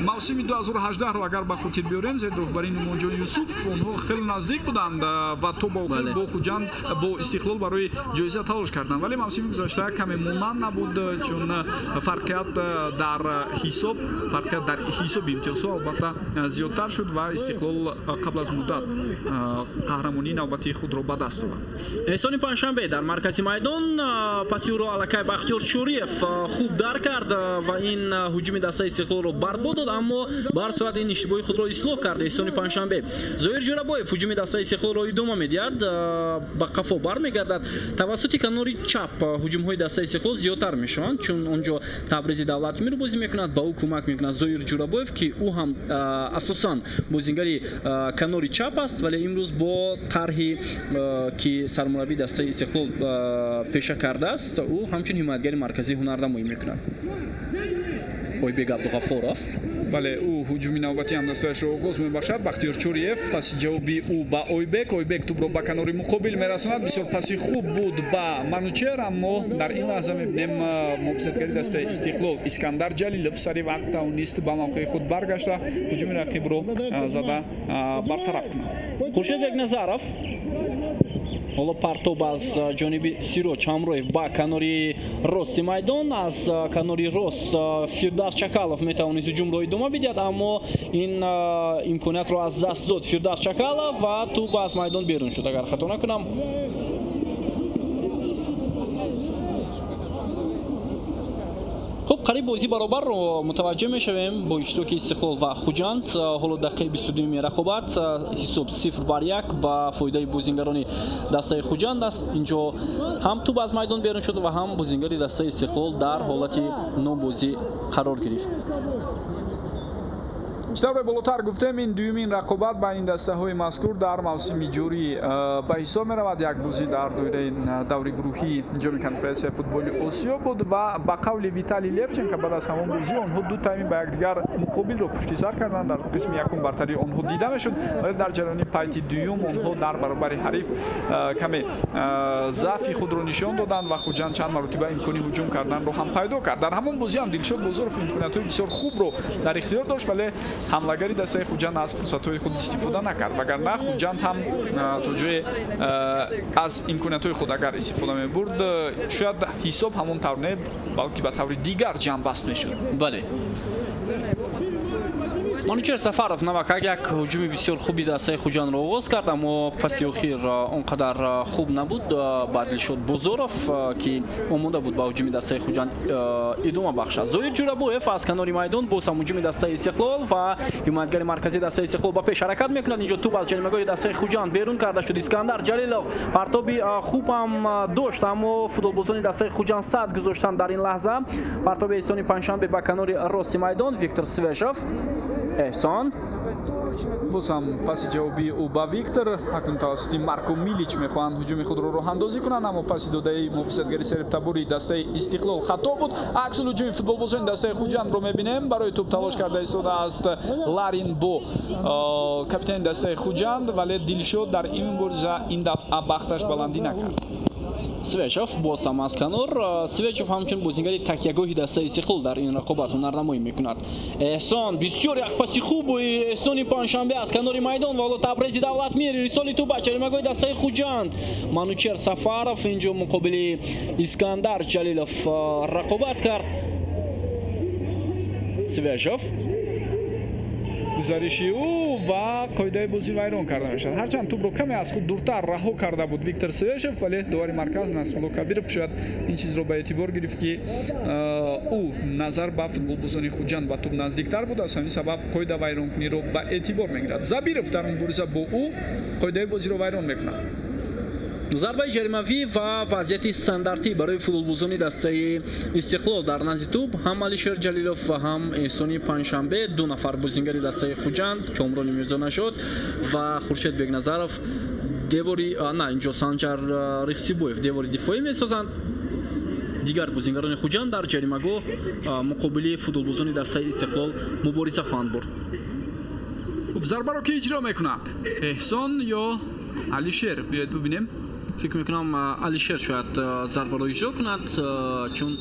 Мавсими 2018-ро агар ба хотир биёрем, зери роҳбарии Нумонҷон Юсуф онҳо хеле наздик буданд ва то ба охир бо Хуҷанд, бо Истиқлол барои ҷоиза талош карданд, вале мавсими гузашта каме монанд набуд, чун фарқият дар ҳисоб, фарқият дар ҳисоби имтиёзҳо албатта зиёдтар шуд ва Истиқлол қабл аз муддат қаҳрамонии навбатии худро ба даст овард. Эҳсони Панҷшанбе дар маркази майдон паси ӯро аллакай Бахтиёр Чӯриев хуб дар кард ва ин ҳуҷуми дастаи Истиқлолро барбод дод, аммо ба ҳар сурат ин иштибоҳи худро ислоҳ кард Эҳсони Панҷшанбе. Зоир Ҷӯрабоев ҳуҷуми дастаи Истиқлолро идома медиҳад, ба қафо бармегардад. Тавассути канори чап ҳуҷумҳои дастаи Истиқлол зиёдтар мешаванд, чун он ҷо Табризи Давлатмир бозӣ мекунад, ба ӯ кӯмак мекунад Зоир Ҷӯрабоев, ки ӯ ҳам асосан бозингари канори чап аст, вале имрӯз бо тарҳи ки сармураббии дастаи Истиқлол пеша кардааст, ӯ ҳамчун ҳимоятгари марказии ҳунарнамоӣ мекунад. Ойбек Абдуғаффоров. Бале, ӯ ҳуҷуми навбатӣ ҳамдастаашро оғоз мебахшад. Бахтиёр Чӯриев паси ҷавоби ӯ ба Ойбек. Ойбек тӯбро ба канори муқобил мерасонад. Бисёр паси хуб буд ба Манучер, аммо дар ин лаҳза мебинем муҳофизатгари дастаи Истиқлол Искандар Ҷалилов сари вақт тавонист ба мавқеи худ баргашта ҳуҷуми рақибро зада бартараф кунад. Хуршед Бекназаров ҳоло партоб аз ҷониби Сироҷ Ҳамроев ба канори рости майдон. Аз канори рост Фирдавс Чакалов метавонист ҳуҷумро идома бидиҳад, аммо ин имкониятро аз даст дод Фирдавс Чакалов ва тӯб аз майдон берун шуд, агар хато накунам. Хуб, қариб бозӣ баробарро мутаваҷҷеҳ мешавем бо иштироки Истиқлол ва Хуҷанд. Ҳоло дақиқаи 22-юми рақобат, ҳисоб 0-1 ба фоидаи бозингарони дастаи Хуҷанд аст. Инҷо ҳам тӯб аз майдон берун шуд ва ҳам бозингари дастаи Истиқлол дар ҳолати нобозӣ қарор гирифт. Чӣ тавре болотар гуфтем, ин дуюмин рақобат байни дастаҳои мазкур дар мавсими ҷорӣ ба ҳисоб меравад. Як бозӣ дар доираи даври гурӯҳии ҷоми конфедератсияи футболи Осиё буд ва ба қавли Виталий Левченко баъд аз ҳамон бозӣ онҳо ду тайми ба якдигар муқобилро пушти сар карданд. Дар қисми якум бартарии онҳо дида мешуд, вале дар ҷараёни пайти дуюм онҳо дар баробари ҳариф каме заъфи худро нишон доданд ва Хуҷанд чанд маротиба имкони ҳуҷум карданро ҳам пайдо кард. Дар ҳамон бозӣ ҳам Дилшод Бозоров имкониятҳои бисёр хубро дар ихтиёр дошт, вале ҳамлагари дастаи Хуҷанд аз фурсатҳои худ истифода накард. Вагарна Хуҷанд ҳам то ҷое аз имкониятҳои худ агар истифода мебурд, шояд ҳисоб ҳамон тавр не, балки ба таври дигар ҷамъбаст мешуд. Бале, Манучер Сафаров навакак як ҳуҷуми бисёр хуби дастаи Хуҷандро оғоз кард, аммо паси охир он қадар хуб набуд. Ба Дилшод Бозоров, ки омода буд ба ҳуҷуми дастаи Хуҷанд идома бахшад. Зоир Ҷӯрабоев аз канори майдон боз ҳам ҳуҷуми дастаи Истиқлол ва ҳимоятгари марказии дастаи Истиқлол ба пеш ҳаракат мекунад. Инҷо тӯб аз ҷаримагоҳи дастаи Хуҷанд берун карда шуд. Искандар Ҷалилов партоби хуб ҳам дошт, аммо футболбозони дастаи Хуҷанд сад гузоштанд дар ин лаҳза. Партоби Эҳсони Панҷшанбе ба канори рости майдон. Виктор Свежов, Эҳсон Боз ҳам паси ҷавобии ӯ ба Виктор. Акнун тавассути Марко Милич мехоҳанд ҳуҷуми худро роҳандозӣ кунанд, аммо паси додаи муҳофизатгари сербтабори дастаи Истиқлол хато буд. Аксул ҳуҷуми футболбозони дастаи Хуҷандро мебинем. Барои тӯб талош карда истодааст Ларин бо капитани дастаи Хуҷанд, вале Дилшод дар ин мубориза ин дафъа бахташ баландӣ накард. Свечов боз ҳам аз канор. Свечов ҳамчун бозингари такягоҳи дастаи Истиқлол дар ин рақобат ҳунарнамоӣ мекунад. Эҳсон бисёр як паси хуб Эҳсони Панҷшанбе аз канори майдон ва ҳоло Табрези Давлатмир ирсоли тӯб ба ҷаримагоҳи дастаи Хуҷанд. Манучер Сафаров инҷо муқобили Искандар Ҷалилов рақобат кард. Свечов гузариши ӯ ва қоидаи бозӣ вайрон карда мешавад. Ҳарчанд тӯбро каме аз худ дуртар раҳо карда буд Виктор Свешев, вале довари марказ Насрулло Кабиров шояд ин чизро ба эътибор гирифт, ки ӯ назар ба футболбозони Хуҷанд ба тӯб наздиктар буд. Аз ҳамин сабаб қоида вайронкуниро ба эътибор мегирад. Забиров дар мубориза бо ӯ қоидаи бозиро вайрон мекунад. Зарбаи ҷаримавӣ ва вазъияти стандартӣ барои футболбозони дастаи Истиқлол дар назди тӯб ҳам Алишер Ҷалилов ва ҳам Эҳсони Панҷшанбе, ду нафар бозингари дастаи Хуҷанд, Комрони Мирзонашод ва Хуршед Бекназаров девори на инҷо Санҷар Рихсибоев девори дифоӣ месозанд. Дигар бозингарони Хуҷанд дар ҷаримагоҳ муқобили футболбозони дастаи Истиқлол мубориза хоҳанд бурд. Хуб, зарбаро ки иҷро мекунад? Эҳсон ё Алишер? Биёед бибинем. Фикр мекунам Алишер шояд зарбаро иҷро кунад, чун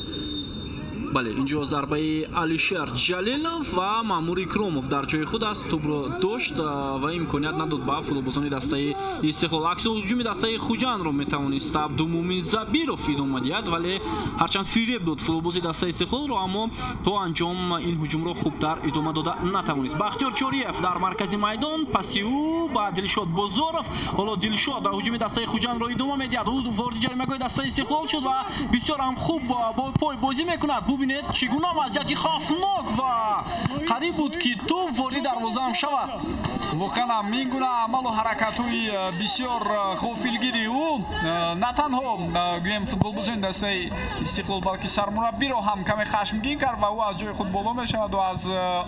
бале, инҷо зарбаи Алишер Ҷалилов ва Маъмур Икромов дар ҷои худ аст, тӯбро дошт ва имконият надод ба футболбозони дастаи Истиқлол. Акси ҳуҷуми дастаи Хуҷандро метавонист Абдумумин Забиров идома диҳад, вале ҳарчанд фиреб дод футболбози дастаи Истиқлолро, аммо то анҷом ин ҳуҷумро хубтар идома дода натавонист. Бахтиёр Чориев дар маркази майдон, паси ӯ ба Дилшод Бозоров. Ҳоло Дилшод дар ҳуҷуми дастаи Хуҷандро идома медиҳад. Ӯ вориди ҷаримагоҳи дастаи Истиқлол шуд ва бисёр ҳам хуб бо пой бозӣ мекунад. Бубинед чӣ гуна вазъияти хавфнок ва қариб буд, ки тӯб вориди дарвоза ҳам шавад. Воқеан ҳам ин гуна амалу ҳаракатҳои бисёр ғофилгири ӯ на танҳо гӯем футболбозони дастаи Истиқлол, балки сармураббиро ҳам каме хашмгин кард ва ӯ аз ҷои худ боло мешавад ва аз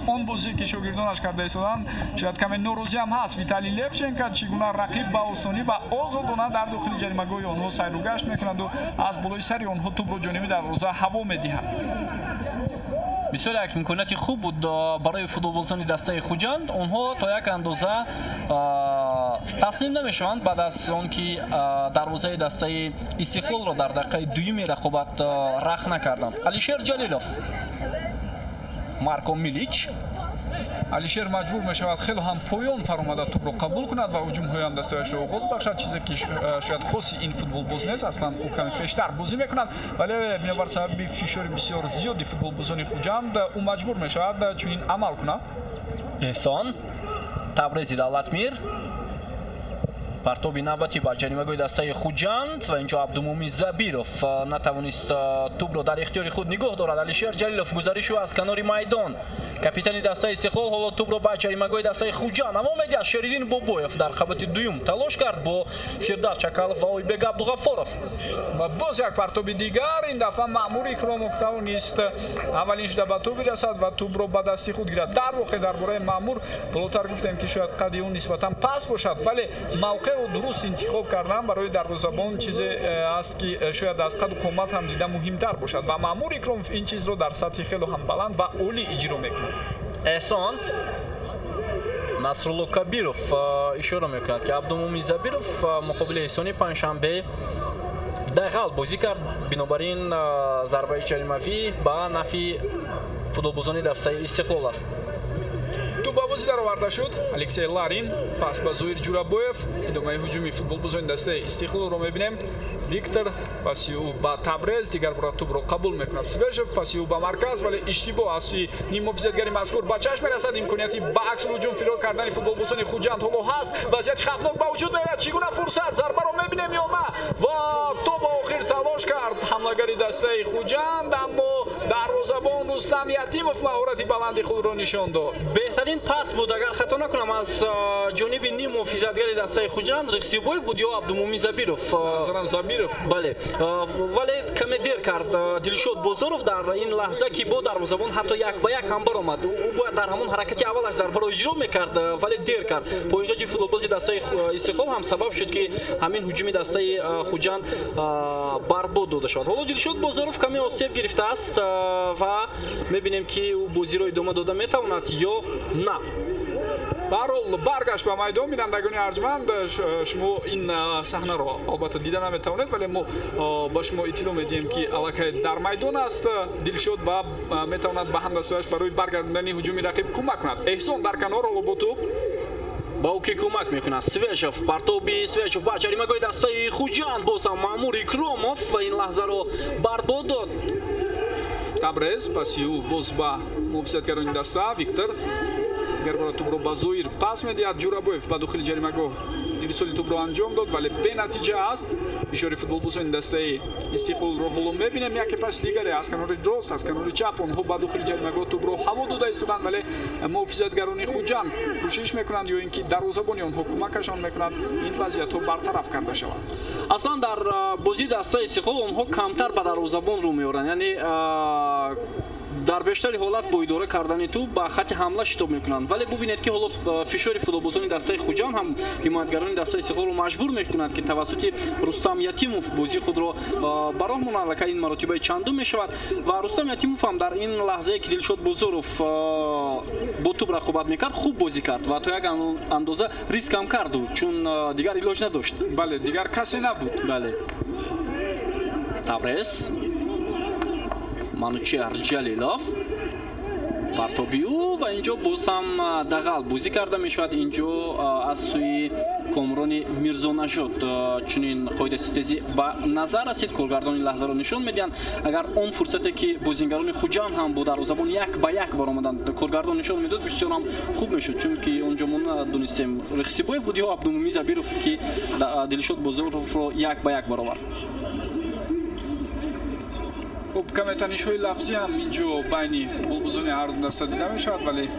он бозие, ки шогирдонаш карда истоданд, шояд каме норозӣ ҳам ҳаст. Виталий Левченко чӣ гуна рақиб ба осонӣ ва озодона дар дохили ҷаримагоҳи онҳо сайру гашт мекунад ва аз болои сари онҳо тӯбро ҷониби дарвоза ҳаво медиҳад. Бисёр як имконияти хуб буд барои футболбозони дастаи Хуҷанд. Онҳо то як андоза таслим намешаванд баъд аз он ки дарвозаи дастаи Истиқлолро дар дақиқаи дуюми рақобат рах накарданд. Алишер Ҷалилов, Марко Милич. Алишер маҷбур мешавад хеле ҳам поён фаромада тӯбро қабул кунад ва ҳуҷумҳои ҳам дастаашро оғоз бахшад, чизе ки шояд хоси ин футболбоз нест. Аслан ӯ каме пештар бозӣ мекунад, вале бинобар сабаби фишори бисёр зиёди футболбозони Хуҷанд ӯ маҷбур мешавад чунин амал кунад. Эҳсон, Табрези Давлатмир, партоби навбатӣ ба ҷаримагоҳи дастаи Хуҷанд ва инҷо Абдумумин Забиров натавонист тӯбро дар ихтиёри худ нигоҳ дорад. Алишер Ҷалилов гузариши ӯ аз канори майдон. Капитани дастаи Истиқлол ҳоло тӯбро ба ҷаримагоҳи дастаи Хуҷанд ҳаво медиҳад. Шериддин Бобоев дар қабати дуюм талош кард бо Фирдавс Чакалов ва Ойбек Абдуғаффоров. Ва боз як партоби дигар, ин дафъа Маъмур Икромов тавонист аввалин шуда ба тӯб бирасад ва тӯбро ба дасти худ гирад. Дар воқеъ дар бораи Маъмур болотар гуфтем, ки шояд қади ӯ нисбатан паст бошад, вале мавқеъро дуруст интихоб кардан барои дарвозабон чизе аст, ки шояд аз қаду қомат ҳам дида муҳимтар бошад ва Маъмур Икромов ин чизро дар сатҳи хело ҳам баланд ва олӣ иҷро мекунад. Эҳсон, Насрулло Кабиров ишора мекунад, ки Абдумумин Забиров муқобили Эҳсони Панҷшанбе дағал бозӣ кард. Бинобар ин зарбаи ҷаримавӣ ба нафи футболбозони дастаи Истиқлол аст. Тӯб ба бозӣ дароварда шуд. Алексей Ларин пас ба Зоир Ҷурабоев. Идомаи ҳуҷуми футболбозони дастаи Истиқлолро мебинем. Виктор паси ӯ ба Табрез, дигар бора тӯбро қабул мекунад. Свежев паси ӯ ба марказ, вале иштибоҳ аз сӯи ниммуҳофизатгари мазкур ба чашм мерасад. Имконияти ба аксул ҳуҷум фирор кардани футболбозони Хуҷанд ҳоло ҳаст. Вазъияти хавфнок ба вуҷуд меояд. Чӣ гуна фурсат? Зарбаро мебинем ё на? Ва то ба охир талош кард ҳамлагари дастаи Хуҷанд, аммо Дарвозабон Рустам Ятимов маҳорати баланди худро нишон дод. Беҳтарин пас буд, агар хато накунам, аз ҷониби ним муҳофизатгари дастаи Хуҷанд Рехсибоев буд ё Абдумумин Забиров. Назарам Забиров. Бале, вале каме дер кард Дилшод Бозоров дар ин лаҳза, ки бо дарвозабон ҳатто як ба як ҳам баромад. Ӯ бояд дар ҳамон ҳаракати аввалаш зарбаро иҷро мекард, вале дер кард. Поинҷои футболбози дастаи Истиқлол ҳам сабаб шуд, ки ҳамин ҳуҷуми дастаи Хуҷанд барбод дода шавад. Ҳоло Дилшод Бозоров каме осеб гирифтааст ва мебинем, ки ӯ бозиро идома дода метавонад ё на. Баҳрҳол, баргашт ба майдон. Бинандагони арҷманд, шумо ин саҳнаро албатта дида наметавонед, вале мо ба шумо иттилоъ медиҳем, ки аллакай дар майдон аст Дилшод ва метавонад ба ҳамдастояш барои баргардондани ҳуҷуми рақиб кӯмак кунад. Эҳсон дар канор ҳоло бо тӯб ба ӯ ки кӯмак мекунад? Свежев, партоби Свежев ба ҷаримагоҳи дастаи Хуҷанд. Боз ҳам Маъмур Икромов ин лаҳзаро барбод дод. Табрез паси ӯ боз ба муҳофизатгарони даста. Виктор дигар бора тӯбро ба Зоир пас медиҳад. Ҷурабоев ба дохили ҷаримагоҳ ирсоли тӯбро анҷом дод, вале бенатиҷа аст. Фишори футболбозони дастаи Истиқлолро ҳоло мебинем, яке паси дигаре аз канори рост, аз канори чап онҳо ба дохили ҷаримагоҳ тӯбро ҳаво дода истоданд, вале муҳофизатгарони Хуҷанд кӯшиш мекунанд ё ин ки дарвозабони онҳо кӯмакашон мекунад, ин вазъиятҳо бартараф карда шаванд. Аслан дар бозии дастаи Истиқлол онҳо камтар ба дарвозабон рӯ меоранд, яъне дар бештари ҳолат бо идора кардани тӯб ба хати ҳамла шитоб мекунанд. Вале бубинед, ки ҳоло фишори футболбозони дастаи Хуҷанд ҳам ҳимоятгарони дастаи Истиқлолро маҷбур мекунад, ки тавассути Рустам Ятимов бозии худро ба роҳ монанд. Аллакай ин маротибаи чандум мешавад ва Рустам Ятимов ҳам дар ин лаҳзае, ки Дилшод Бозоров бо тӯб рақобат мекард, хуб бозӣ кард ва то як андоза риск ҳам карду, чун дигар илоҷ надошт. Бале, дигар касе набуд. Бале, Табрез, Манучеҳр Ҷалилов, партоби ӯ ва инҷо боз ҳам дағал бозӣ карда мешавад. Инҷо аз сӯи Комрони Мирзонажод чунин қоидаситезӣ ба назар расид. Коргардони лаҳзаро нишон медиҳанд. Агар он фурсате, ки бозингарони Хуҷанд ҳам бо дарвозабон як ба як баромаданд, коргардон нишон медод, бисёр ҳам хуб мешуд, чунки онҷо мо надонистем, Рехсибоев буд ё Абдумумин Забиров, ки Дилшод Бозоровро як ба як баровард. Хуб, каме танишҳои лафзӣ ҳам инҷо байни футболбозони ҳарду даста дида мешавад, вале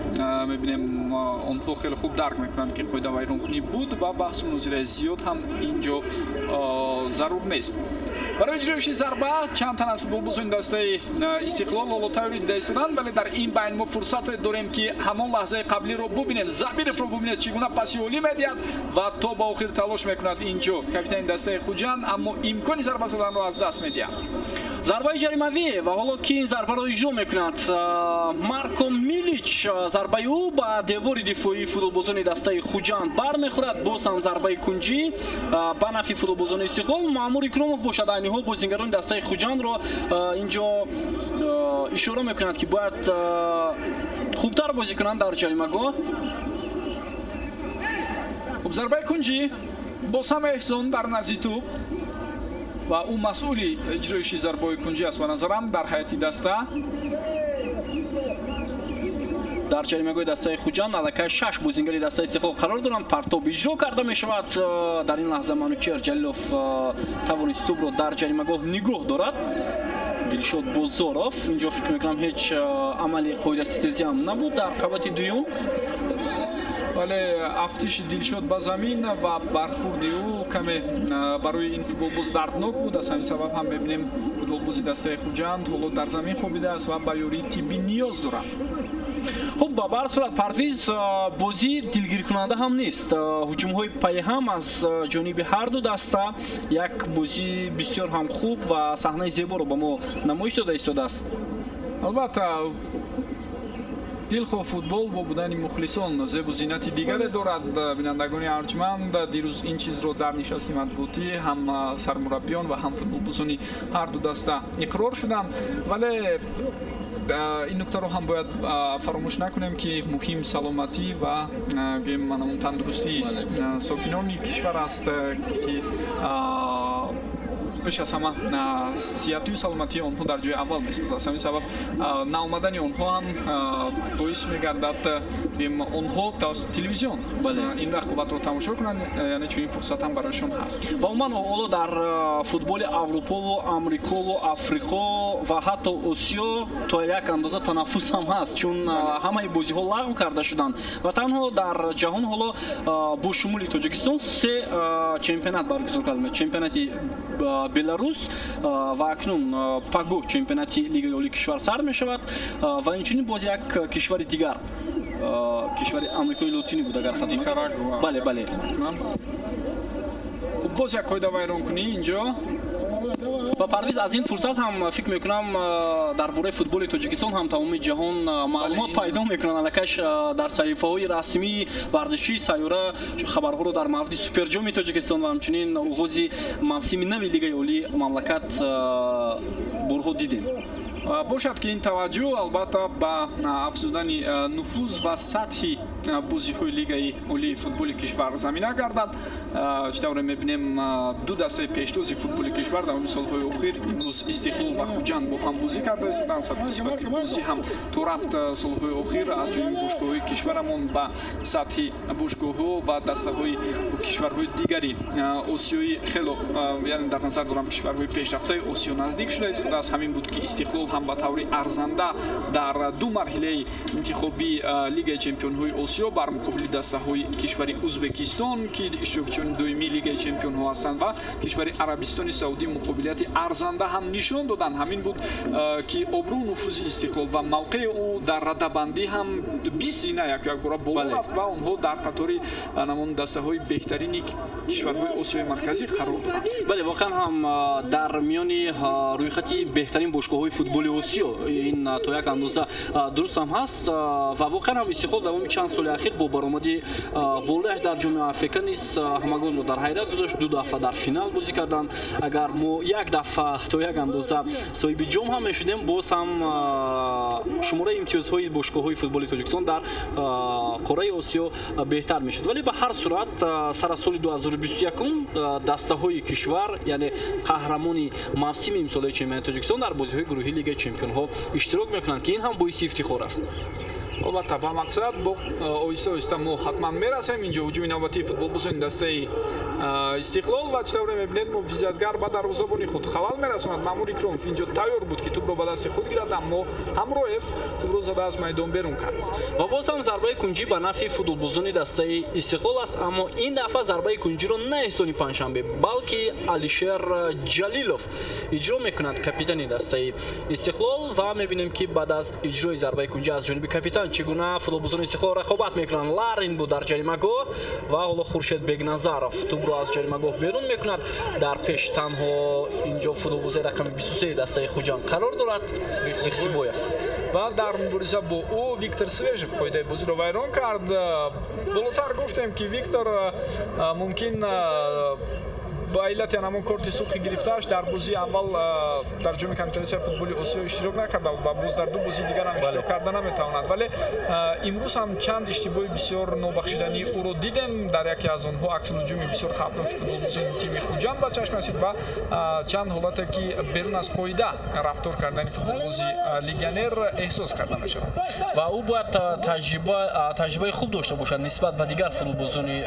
мебинем, онҳо хеле хуб дарк мекунанд, ки қоидавайронкунӣ буд ва баҳсу мунозираи зиёд ҳам инҷо зарур нест. Барои иҷроиши зарба чанд тан аз футболбозони дастаи Истиқлол ҳоло тайёрӣ дида истоданд, вале дар ин байн мо фурсате дорем, ки ҳамон лаҳзаи қаблиро бубинем. Забировро бубинед, чӣ гуна паси олӣ медиҳад ва то ба охир талош мекунад инҷо капитани дастаи Хуҷанд, аммо имкони зарба заданро аз даст медиҳад. Зарбаи ҷаримавӣ ва ҳоло ки ин зарбаро иҷро мекунад? Марко Милич. Зарбаи ӯ ба девори дифоии футболбозони дастаи Хуҷанд бармехӯрад. Боз ҳам зарбаи кунҷӣ ба нафи футболбозони Истиқлол. Маъмур Икромов бошад, айни ҳол бозингарони дастаи Хуҷандро инҷо ишора мекунад, ки бояд хубтар бозӣ кунанд дар ҷаримагоҳ. Хуб, зарбаи кунҷӣ, боз ҳам Эҳсон дар назди тӯб ва ӯ масъули иҷроиши зарбаҳои кунҷӣ аст, ба назарам, дар ҳайати даста. Дар ҷаримагоҳи дастаи Хуҷанд аллакай шаш бозингари дастаи Истиқлол қарор доранд. Партоб иҷро карда мешавад. Дар ин лаҳза Манучеҳр Ҷалилов тавонист тӯбро дар ҷаримагоҳ нигоҳ дорад. Дилшод Бозоров, инҷо фикр мекунам, ҳеҷ амали қоидаситезӣ ҳам набуд дар қабати дуюм. Вале афтиши Дилшод ба замин ва бархурди ӯ каме барои ин футболбоз дарднок буд. Аз ҳамин сабаб ҳам мебинем, футболбози дастаи Хуҷанд ҳоло дар замин хобидааст ва ба ёрии тиббӣ ниёз дорад. Хуб, ба ҳар сурат, Парвиз, бозӣ дилгиркунанда ҳам нест. Ҳуҷумҳои пайҳам аз ҷониби ҳарду даста, як бозии бисёр ҳам хуб ва саҳнаи зеборо ба мо намоиш дода истодааст. Албатта, дилхоҳ футбол бо будани мухлисон зебу зинати дигаре дорад. Бинандагони арҷманд, дирӯз ин чизро дар нишасти матбуотӣ ҳам сармураббиён ва ҳам футболбозони ҳарду даста иқрор шуданд, вале ин нуктаро ҳам бояд фаромӯш накунем, ки муҳим саломатӣ ва гӯем манамун тандурустии сокинони кишвар аст, ки Пеш аз ҳама сиҳату саломатии онҳо дар ҷои аввал меистад. Аз ҳамин сабаб наомадани онҳо ҳам боис мегардад онҳо тавассути телевизион ин рақобатро тамошо кунанд, яъне чунин фурсат ҳам барояшон ҳаст. Ва умуман ҳоло дар футболи Аврупову Амрикову Африқо ва ҳатто Осиё то як андоза танаффус ҳам ҳаст, чун ҳамаи бозиҳо лағв карда шуданд ва танҳо дар ҷаҳон ҳоло бо шумули Тоҷикистон се чемпионат баргузор карда мешавад. Чемпионати Беларус ва акнун паго чемпионати Лигаи Олии кишвар сар мешавад ва инчунин боз як кишвари дигар, кишвари Амрикои Лотинӣ буд, агар хато накунам. Бале, бале. Боз як қоида вайронкунӣ инҷо. Ва Парвиз, аз ин фурсат ҳам фикр мекунам дар бораи футболи Тоҷикистон ҳам тамоми ҷаҳон маълумот пайдо мекунанд. Аллакай дар саҳифаҳои расмии варзишии сайёра хабарҳоро дар мавриди суперҷоми Тоҷикистон ва ҳамчунин оғози мавсими нави Лигаи Олии мамлакат борҳо дидем. Бошад ки ин таваҷҷӯҳ албатта ба афзудани нуфуз ва сатҳи бозиҳои Лигаи Олии футболи кишвар замина гардад. Чӣ тавре мебинем, ду дастаи пештози футболи кишвар дар солҳои охир имрӯз Истиқлол ва Хуҷанд бо ҳам бозӣ карда истоданд. Сатҳи сифати бозӣ ҳам то рафт солҳои охир аз ҷониби бошгоҳҳои кишварамон ба сатҳи бошгоҳҳо ва дастаҳои кишварҳои дигари осиёӣ хело, яъне дар назар дорам кишварҳои пешрафтаи Осиё, наздик шуда истодааст. Ҳамин буд ки Истиқлол ҳам ба таври арзанда дар ду марҳилаи интихобии Лигаи чемпионҳои Осиё бар муқобили дастаҳои кишвари Узбекистон, ки иштирокчиёни доимии Лигаи чемпионҳо ҳастанд, ва кишвари Арабистони Саудӣ муқобилияти арзанда ҳам нишон доданд. Ҳамин буд ки обрӯ нуфузи Истиқлол ва мавқеи ӯ дар радабандӣ ҳам 20 зина якбора боло рафт ва онҳо дар қатори намон дастаҳои беҳтарини кишварҳои Осиёи Марказӣ қарор доранд. Бале, воқеан ҳам дар миёни рӯйхати беҳтарин бошгоҳҳои футболи Осиё ин то як андоза дуруст ҳам ҳаст ва воқеан ҳам Истиқлол давоми чанд соли ахир бо баромади волеаш дар ҷоми Африка низ ҳамагонро дар ҳайрат гузошт. Ду дафъа дар финал бозӣ карданд. Агар мо як дафъа то як андоза соҳиби ҷом ҳам мешудем, боз ҳам шумораи имтиёзҳои бошгоҳҳои футболи Тоҷикистон дар қораи Осиё беҳтар мешуд. Вале ба ҳар сурат сар аз соли 2021 дастаҳои кишвар, яъне қаҳрамони мавсими имсолаи чемпионати Тоҷикистон, дар бозиҳои гурӯҳии Лигаи чемпионҳо иштирок мекунанд, ки ин ҳам боиси ифтихор аст. Албатта, ба мақсад бо оҳиста оҳиста мо ҳатман мерасем. Инҷо ҳуҷуми навбатии футболбозони дастаи Истиқлол ва чӣ тавре мебинед, муҳофизатгар ба дарвозабони худ халал мерасонад. Маъмур Икромов инҷо тайёр буд, ки тӯбро ба дасти худ гирад, аммо Ҳамроев тӯбро зада аз майдон берун кард. Ва боз ҳам зарбаи кунҷӣ ба нафъи футболбозони дастаи Истиқлол аст, аммо ин дафъа зарбаи кунҷиро на Эҳсони Панҷшанбе, балки Алишер Ҷалилов иҷро мекунад, капитани дастаи Истиқлол. Ва мебинем, ки баъд аз иҷрои зарбаи кунҷӣ аз ҷониби капитан чӣ гуна футболбозони Истиқлол рақобат мекунанд. Ларин буд дар ҷаримагоҳ ва ҳоло Хуршед Бегназаров тӯбро аз ҷаримагоҳ берун мекунад. Дар пеш танҳо инҷо футболбози рақами 23 дастаи Хуҷанд қарор дорад, Зихсибоев. Ва дар мубориза бо ӯ Виктор Свежев қоидаи бозиро вайрон кард. Болотар гуфтем, ки Виктор мумкин ба иллати ҳамон корти сурхи гирифтааш дар бозии аввал дар ҷоми конфедератсияи футболи Осиё иштирок накарда ва боз дар ду бозии дигар ҳам иштирок карда наметавонад. Вале имрӯз ҳам чанд иштибоҳи бисёр нобахшидании ӯро дидем. Дар яке аз онҳо аксулҳуҷуми бисёр хавфноки футболбозони тими Хуҷанд ба чашм расид ва чанд ҳолате ки берун аз қоида рафтор кардани футболбози легионер эҳсос карда мешавад. Ва ӯ бояд таҷрибаи хуб дошта бошад нисбат ба дигар футболбозони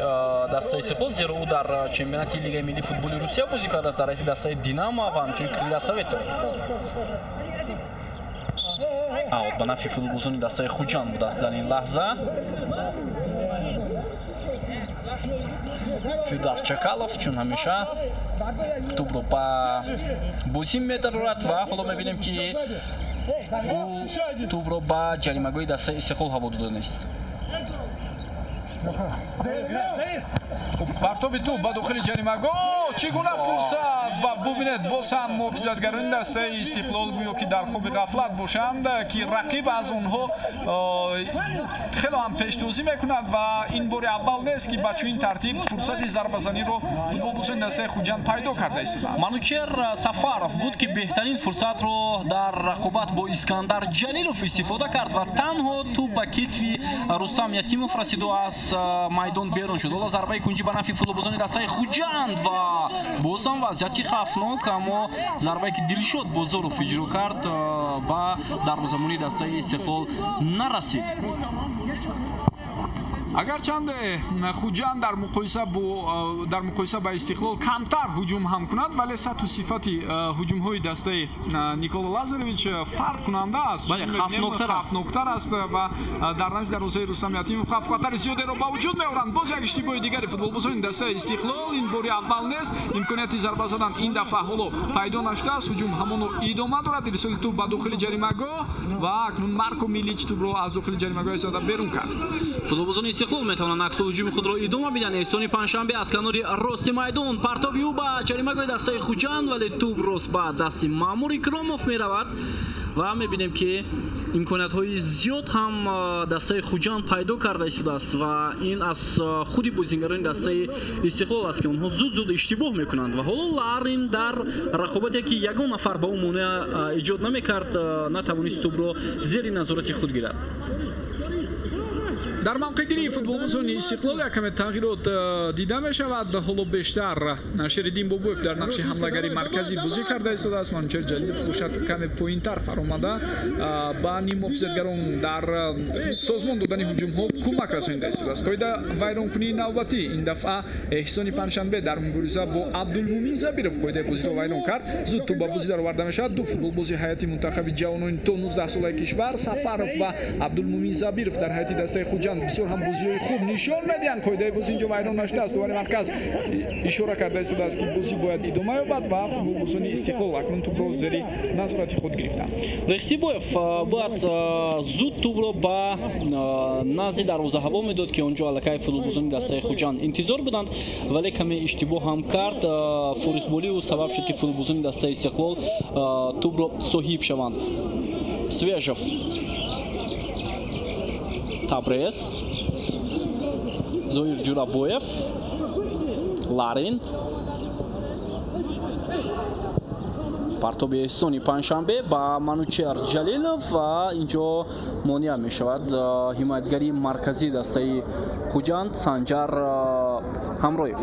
дастаи Истиқлол, зеро ӯ дар чемпионати Лигаи миллии футболи Русия бозӣ кардааст дар рафи дастаи Динамо ва ҳамчунин Крылья Советов. Аут ба нафъи футболбозони дастаи Хуҷанд будааст дар ин лаҳза. Фирдавс Чакалов чун ҳамеша тӯбро ба бозӣ медарорад ва ҳоло мебинем, ки ӯ тӯбро ба ҷаримагоҳи дастаи Истиқлол ҳаво дода нест. Партоби тӯб ба дохили ҷаримагоҳ, чӣ гуна фурсат! Ва бубинед, боз ҳам муҳофизатгарони дастаи Истиқлол гӯё ки дар хоби ғафлат бошанд, ки рақиб аз онҳо хело ҳам пештозӣ мекунад ва ин бори аввал нест, ки ба чунин тартиб фурсати зарбазаниро футболбозони дастаи Хуҷанд пайдо карда истоданд. Манучер Сафаров буд, ки беҳтарин фурсатро дар рақобат бо Искандар Ҷалилов истифода кард ва танҳо тӯб ба китфи Рустам Ятимов расиду аз аз майдон берун шуд. Ҳоло зарбаи кунҷӣ ба нафи футболбозони дастаи Хуҷанд ва боз ҳам вазъияти хавфнок, аммо зарбае ки Дилшод Бозоров иҷро кард ба дарвозабони дастаи Истиқлол нарасид. Агарчанде Хуҷанд дар муқоиса ба Истиқлол камтар ҳуҷум ҳам кунад, вале сатҳу сифати ҳуҷумҳои дастаи Никола Лазаревич фарқкунанда аст. Бале, хавфноктар аст ва дар назди дарвозаи Рустам Ятимов хатари зиёдеро ба вуҷуд меоранд. Боз як иштибоҳи дигари футболбозони дастаи Истиқлол, ин бори аввал нест. Имконияти зарба задан ин дафъа ҳоло пайдо нашудааст. Ҳуҷум ҳамоно идома дорад. Ирсоли тӯб ба дохили ҷаримагоҳ ва акнун Марко Милич тӯбро аз дохили ҷаримагоҳи зада берун кард. Футболбозони Истиқлол метавонанд аксу ҳуҷуми худро идома бидиҳанд. Эҳсони Панҷшанбе аз канори рости майдон партоби ӯ ба ҷаримагоҳи дастаи Хуҷанд, вале тӯб рост ба дасти Маъмур Икромов меравад ва мебинем ки имкониятҳои зиёд ҳам дастаи Хуҷанд пайдо карда истодааст ва ин аз худи бозингарони дастаи Истиқлол аст ки онҳо зуд-зуд иштибоҳ мекунанд ва ҳоло Ларин дар рақобате ки ягон нафар ба ӯ монеа эҷод намекард, натавонист тӯбро зери назорати худ гирад. Дар мавқеъгирии футболбозони Истиқлол як каме тағйирот дида мешавад. Ҳоло бештар Шериддин Бобоев дар нақши ҳамлагари марказӣ бозӣ карда истодааст. Манучер Ҷалилов бошад каме поинтар фаромада ба ниммуҳофизатгарон дар созмон додани ҳуҷумҳо кӯмак расонида истодааст. Қоида вайронкунии навбатӣ ин дафъа Эҳсони Панҷшанбе дар мубориза бо Абдулмумин Забиров қоидаи бозиро вайрон кард. Зуд тӯб ба бозӣ дароварда мешавад. Ду футболбози ҳайати мунтахаби ҷавонони то 19 солаи кишвар Сафаров ва Абдулмумин Забиров дар ҳайати дастаи Хуҷанд бисёр ҳам бозиҳои хуб нишон медиҳанд. Қоидаи бозӣ инҷо вайрон нашудааст. Довари марказ ишора карда истодааст ки бозӣ бояд идома ёбад ва футболбозони Истиқлол акнун тӯбро зери назорати худ гирифтанд. Рехсибоев бояд зуд тӯбро ба назди дарвозаҳаво медод ки онҷо аллакай футболбозони дастаи Хуҷанд интизор буданд, вале каме иштибоҳ ҳам кард. Форихболӣ ӯ сабаб шуд ки футболбозони дастаи Истиқлол тӯбро соҳиб шаванд. Свежев, Табрез, Зоир Ҷурабоев, Ларин, партоби Эҳсони Панҷшанбе ба Манучер Ҷалилов ва инҷо монеа мешавад ҳимоятгари марказии дастаи Хуҷанд Санҷар Ҳамроев.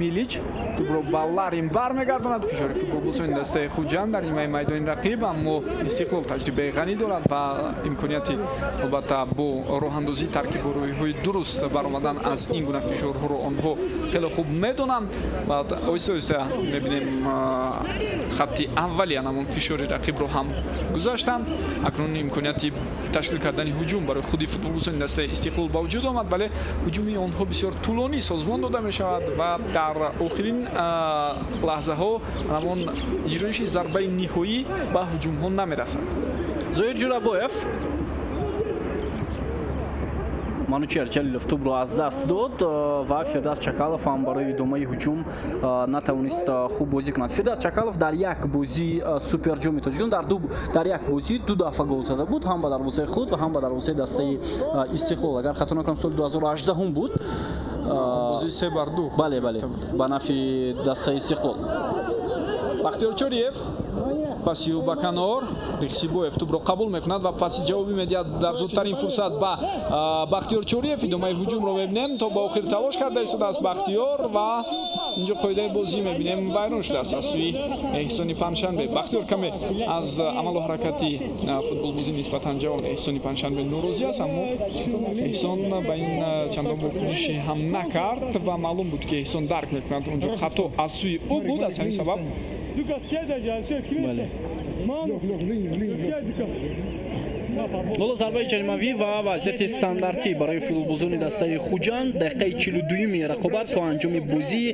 Милич тӯбро ба Ларин бармегардонад. Фишори футболбозони дастаи Хуҷанд дар нимаи майдони рақиб, аммо Истиқлол таҷрибаи ғанӣ дорад ва имконияти албатта бо роҳандозии таркибу рӯйҳои дуруст баромадан аз ин гуна фишорҳоро онҳо хеле хуб медонанд ва оҳиста оҳиста мебинем хатти аввали анамон фишори рақибро ҳам гузаштанд. Акнун имконияти ташкил кардани ҳуҷум барои худи футболбозони дастаи Истиқлол ба вуҷуд омад, вале ҳуҷуми онҳо бисёр тӯлонӣ созмон дода мешавад ва дар охирин лаҳзаҳо ҳамон иҷроиши зарбаи ниҳоӣ ба ҳуҷумҳо намерасад. Зоир Ҷурабоев, Манучер Ҷалилов тӯбро аз даст дод ва Фирдавс Чакалов ҳам барои идомаи ҳуҷум натавонист хуб бозӣ кунад. Фирдавс Чакалов дар як бозии суперҷоми Тоҷикистон дар як бозӣ ду дафъа гол зада буд, ҳам ба дарвозаи худ ва ҳам ба дарвозаи дастаи Истиқлол. Агар хато накунам соли 2018 буд. Бозии 3-2. Бале, бале, ба нафи дастаи Истиқлол. Бахтиёр Чориев паси ӯ ба канор, Рехсибоев тӯбро қабул мекунад ва паси ҷавобӣ медиҳад дар зудтарин фурсат ба Бахтиёр Чориев. Идомаи ҳуҷумро мебинем, то ба охир талош карда истодааст Бахтиёр ва инҷо қоидаи бозӣ мебинем вайрон шудааст аз сӯи Эҳсони Панҷшанбе. Бахтиёр каме аз амалу ҳаракати футболбозӣ нисбатан ҷавон Эҳсони Панҷшанбе норозӣ аст, аммо Эҳсон ба ин чандон вокуниши ҳам накард ва маълум буд ки Эҳсон дарк мекунад онҷо хато аз сӯи ӯ буд, аз ҳамин сабаб. Бале. Ҳоло зарбаи ҷаримавӣ ва вазъияти стандартӣ барои футболбозони дастаи Хуҷанд. Дақиқаи 42-юми рақобат то анҷоми бозӣ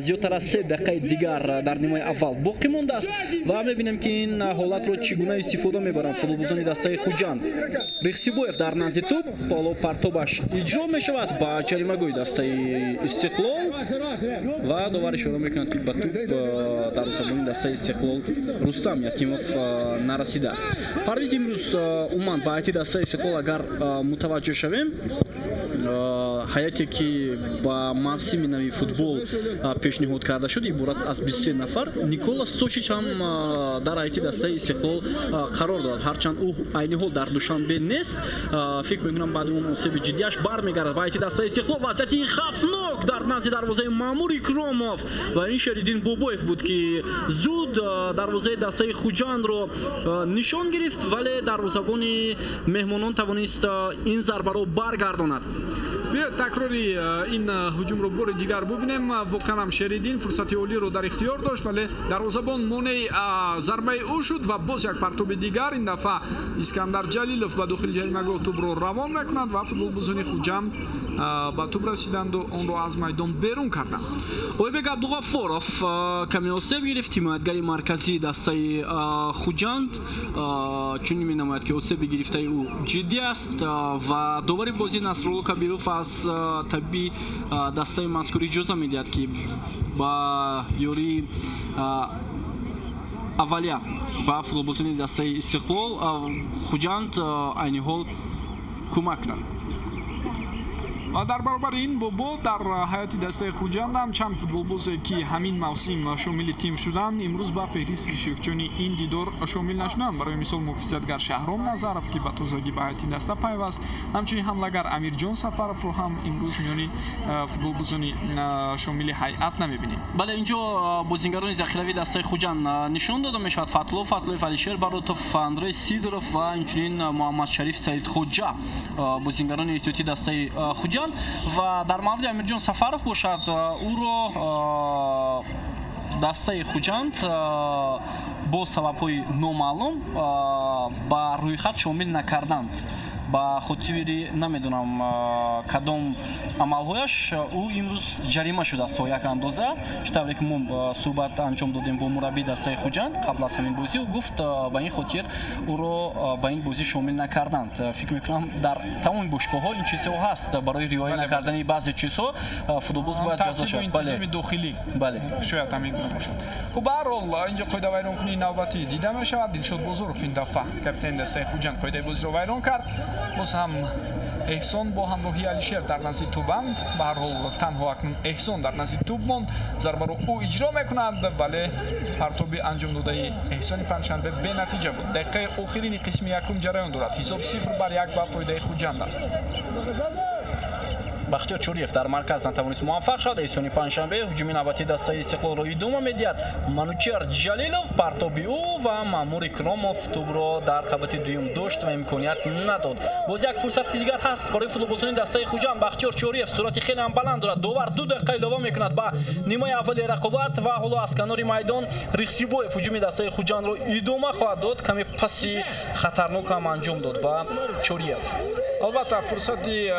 зиёдтар аз 3 дақиқаи дигар дар нимаи аввал боқӣ мондааст ва мебинем ки ин ҳолатро чӣ гуна истифода мебаранд футболбозони дастаи Хуҷанд. Рехсибоев дар назди тӯб, ҳоло партобаш иҷро мешавад ба ҷаримагоҳи дастаи Истиқлол ва довар ишора мекунад ки ба тӯб дарвозабони дастаи Истиқлол Рустам Ятимов нарасидааст. Парвиз, имрӯз умуман ба ҳайати дастаи Истиқлол агар мутаваҷҷӯҳ шавем, Ҳайате ки ба мавсими нави футбол пешниҳод карда шуд, иборат аз 23 нафар. Никола Стошич ҳам дар ҳайати дастаи Истиқлол қарор дорад, ҳарчанд ӯ айни ҳол дар Душанбе нест. Фикр мекунам, баъди он осеби ҷиддиаш бармегардад. Ва ҳайати дастаи Истиқлол, вазъияти хавфнок дар назди дарвозаи Маъмур Икромов, ва ин Шериддин Бобоев буд, ки зуд дарвозаи дастаи Хуҷандро нишон гирифт, вале дарвозабони меҳмонон тавонист ин зарбаро баргардонад. Биёед, такрори ин ҳуҷумро бори дигар бубинем. Воқеан ҳам Шериддин фурсати олиро дар ихтиёр дошт, вале дарвозабон монеи зарбаи ӯ шуд. Ва боз як партоби дигар, ин дафъа Искандар Ҷалилов ба дохили ҷаримагоҳ тӯбро равон мекунад ва футболбозони Хуҷанд ба тӯб расиданду онро аз майдон берун карданд. Ойбек Абдуғаффоров каме осеб гирифт, ҳимоятгари марказии дастаи Хуҷанд. Чунин менамояд, ки осеби гирифтаи ӯ ҷиддӣ аст, ва довари бозӣ Насрулло Кабиров аз табиби дастаи мазкур иҷоза медиҳад, ки ба ёрии аввалия ба футболбозони дастаи Истиқлол Хуҷанд айни ҳол кӯмак кунад. Ва дар баробари ин, Бобо, дар ҳайати дастаи Хуҷанд ҳам чанд футболбозе, ки ҳамин мавсим шомили тим шуданд, имрӯз ба феҳристи иштирокчиёни ин дидор шомил нашуданд. Барои мисол, муҳофизатгар Шаҳром Назаров, ки ба тозагӣ ба ҳайати даста пайваст, ҳамчунин ҳамлагар Амирҷон Сафаровро ҳам имрӯз миёни футболбозони шомили ҳайат намебинем. Бале, инҷо бозингарони захиравии дастаи Хуҷанд нишон дода мешавад: Фатло Фатлоев, Алишер Баротов, Андрей Сидоров ва инчунин Муҳаммадшариф Саидхоҷа, бозингарони эҳтиётии дастаи Хуҷанд. Ва дар мавриди Амирҷон Сафаров бошад, ӯро дастаи Хуҷанд бо сабабҳои номаълум ба рӯйхат шомил накарданд. Ба хотири намедонам кадом амалҳояш ӯ имрӯз ҷарима шудааст то як андоза. Чӣ тавре ки мо суҳбат анҷом додем бо мураббии дастаи Хуҷанд қабл аз ҳамин бозӣ, ӯ гуфт, ба ин хотир ӯро ба ин бозӣ шомил накарданд. Фикр мекунам, дар тамоми бошгоҳҳо ин чизҳо ҳаст. Барои риоя накардани баъзе чизҳо футболбоз бояд ҷазо шавад. Интизоми дохилӣ. Бале. Шояд ҳамин гуна бошад. Хуб, ба ҳар ҳол, инҷо қоидавайронкунии навбатӣ дида мешавад. Дилшод Бозоров, ин дафъа капитани дастаи Хуҷанд, қоидаи бозиро вайрон кард. Боз ҳам Эҳсон бо ҳамроҳии Алишер дар назди тӯбанд. Ба ҳар ҳол, танҳо акнун Эҳсон дар назди тӯб монд, зарбаро ӯ иҷро мекунад, вале партоби анҷом додаи Эҳсони Панҷшанбе бенатиҷа буд. Дақиқаи охирини қисми якум ҷараён дорад, ҳисоб 0-1 ба фоидаи Хуҷанд аст. Бахтиёр Чӯриев дар марказ натавонист муваффақ шавад. Эҳсони Панҷшанбе ҳуҷуми навбатии дастаи Истиқлолро идома медиҳад. Манучер Ҷалилов, партоби ӯ, ва Маъмур Икромов тӯбро дар қабати дуюм дошт ва имконият надод. Боз як фурсати дигар ҳаст барои футболбозони дастаи Хуҷанд. Бахтиёр Чӯриев суръати хеле ҳам баланд дорад. Довар 2 дақиқа илова мекунад ба нимаи аввали рақобат, ва ҳоло аз канори майдон Рихсибоев ҳуҷуми дастаи Хуҷандро идома хоҳад дод. Каме паси хатарнок ҳам анҷом дод ба Чӯриев. Албатта, фурсати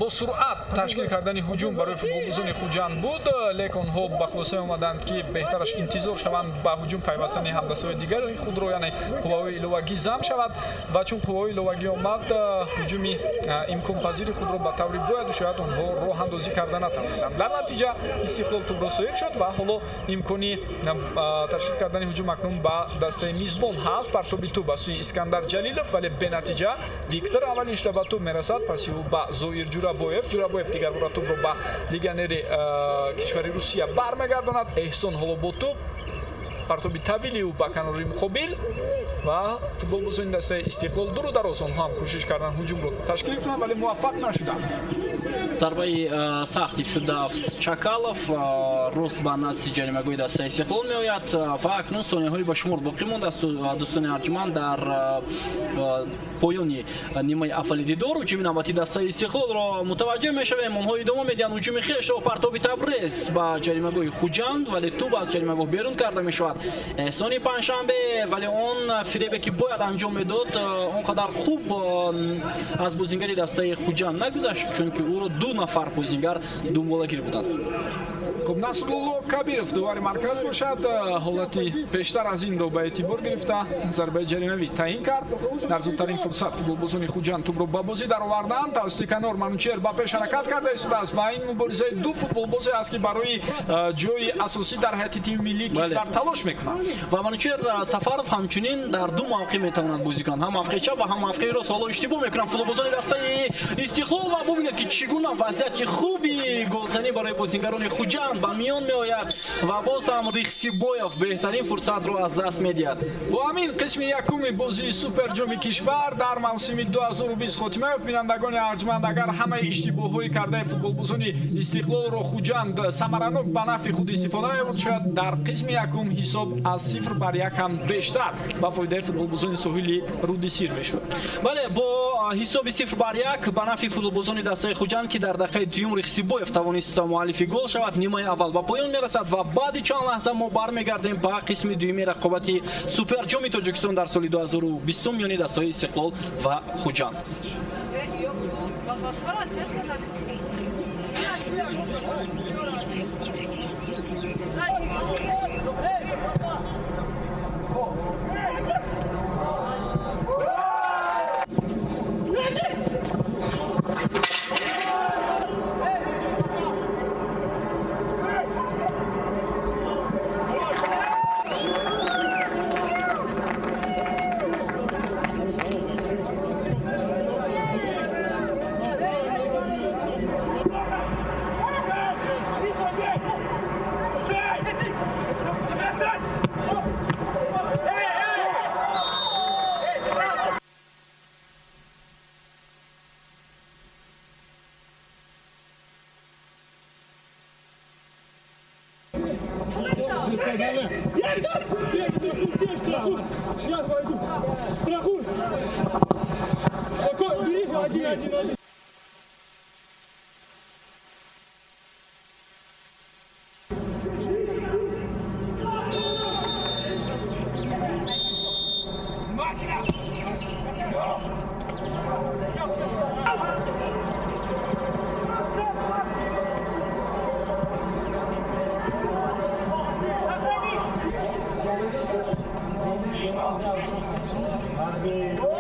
бо суръат ташкил кардани ҳуҷум барои футболбозони Хуҷанд буд, лекин онҳо ба хулосае омаданд, ки беҳтараш интизор шаванд ба ҳуҷум пайвастани ҳамдастаҳои дигари худро, яъне қувваҳои иловагӣ зам шавад. Ва чун қувваҳои иловагӣ омад, ҳуҷуми имконпазири худро ба таври бояду шояд онҳо роҳандозӣ карда натавонистанд. Дар натиҷа Истиқлол тӯбро соҳиб шуд ва ҳоло имкони ташкил кардани ҳуҷум акнун ба дастаи мизбон ҳаст. Партоби тӯб ба сӯи Искандар Ҷалилов, вале бенатиҷа. Виктор аввалин шуда ба тӯб мерасад, паси ӯ ба Зоир Ҷурабоев. Ҷурабоев дигарбора тӯбро ба легионери кишвари Русия бармегардонад. Эҳсон ҳоло бо тӯб, партоби тавили ӯ ба канори муқобил, ва футболбозони дастаи Истиқлол дуру дароз онҳо ҳам кӯшиш карданд ҳуҷумро ташкил кунанд, вале муваффақ нашуданд. Зарбаи сахти Фирдавс Чакалов рост ба назди ҷаримагоҳи дастаи Истиқлол меояд, ва акнун сонияҳои ба шумор боқӣ мондааст, дӯстони арҷманд, дар поёни нимаи аввали дидор. Ҳуҷуми навбатии дастаи Истиқлолро мутаваҷҷӯҳ мешавем. Онҳо идома медиҳанд ҳуҷуми хешро. Партоби Табрез ба ҷаримагоҳи Хуҷанд, вале тӯб аз ҷаримагоҳ берун карда мешавад. Эҳсони Панҷшанбе, вале он фиребе, ки бояд анҷом медод, он қадар хуб аз бозингари дастаи Хуҷанд нагузашт, чунки ӯро ду нафар бозингар думболагир буданд. Хуб, Насрулло Кабиров довари марказ бошад, ҳолати пештар аз инро ба эътибор гирифта зарбаи ҷаримавӣ таъин кард. Дар зудтарин фурсат футболбозони Хуҷанд тӯбро ба бозӣ дароварданд. Тавассути канор Манучер ба пеш ҳаракат карда истодааст ва ин муборизаи ду футболбозе аст, ки барои ҷои асосӣ дар ҳайати тими миллии кишвар талош мекунанд. Ва Манучер Сафаров ҳамчунин дар ду мавқеъ метавонад бозӣ кунад, ҳам мавқеи чап ва ҳам мавқеи рост. Ҳоло иштибоҳ мекунанд футболбозони дастаи Истиқлол ва бубинед, ки чӣ гуна вазъияти хуби голзанӣ барои бозигарони Хуҷанд ба миён меояд ва боз ҳам Рихсибоев беҳтарин фурсатро аз даст медиҳад. Бо ҳамин қисми якуми бозии суперҷоми кишвар дар мавсими 2020 хотима ёфт. Бинандагони арҷманд, агар ҳамаи иштибоҳҳои кардаи футболбозони Истиқлолро Хуҷанд самаранок ба нафъи худ истифода мебурд, шояд дар қисми якум ҳисоб аз 0-1 ҳам бештар ба фоидаи футболбозони соҳили Руди Сир мешуд. Бале, бо ҳисоби 0-1 ба нафъи футболбозони дастаи Хуҷанд, ки дар дақиқаи дуюм Рихсибоев тавонист муаллифи гол шавад, нимаи аввал ба поён мерасад ва баъди чанд лаҳза мо бармегардем ба қисми дуюми рақобати суперҷоми Тоҷикистон дар соли 2020 миёни дастаҳои Истиқлол ва Хуҷанд. Сейчас пойду. Страхуй. Бери один. Amen.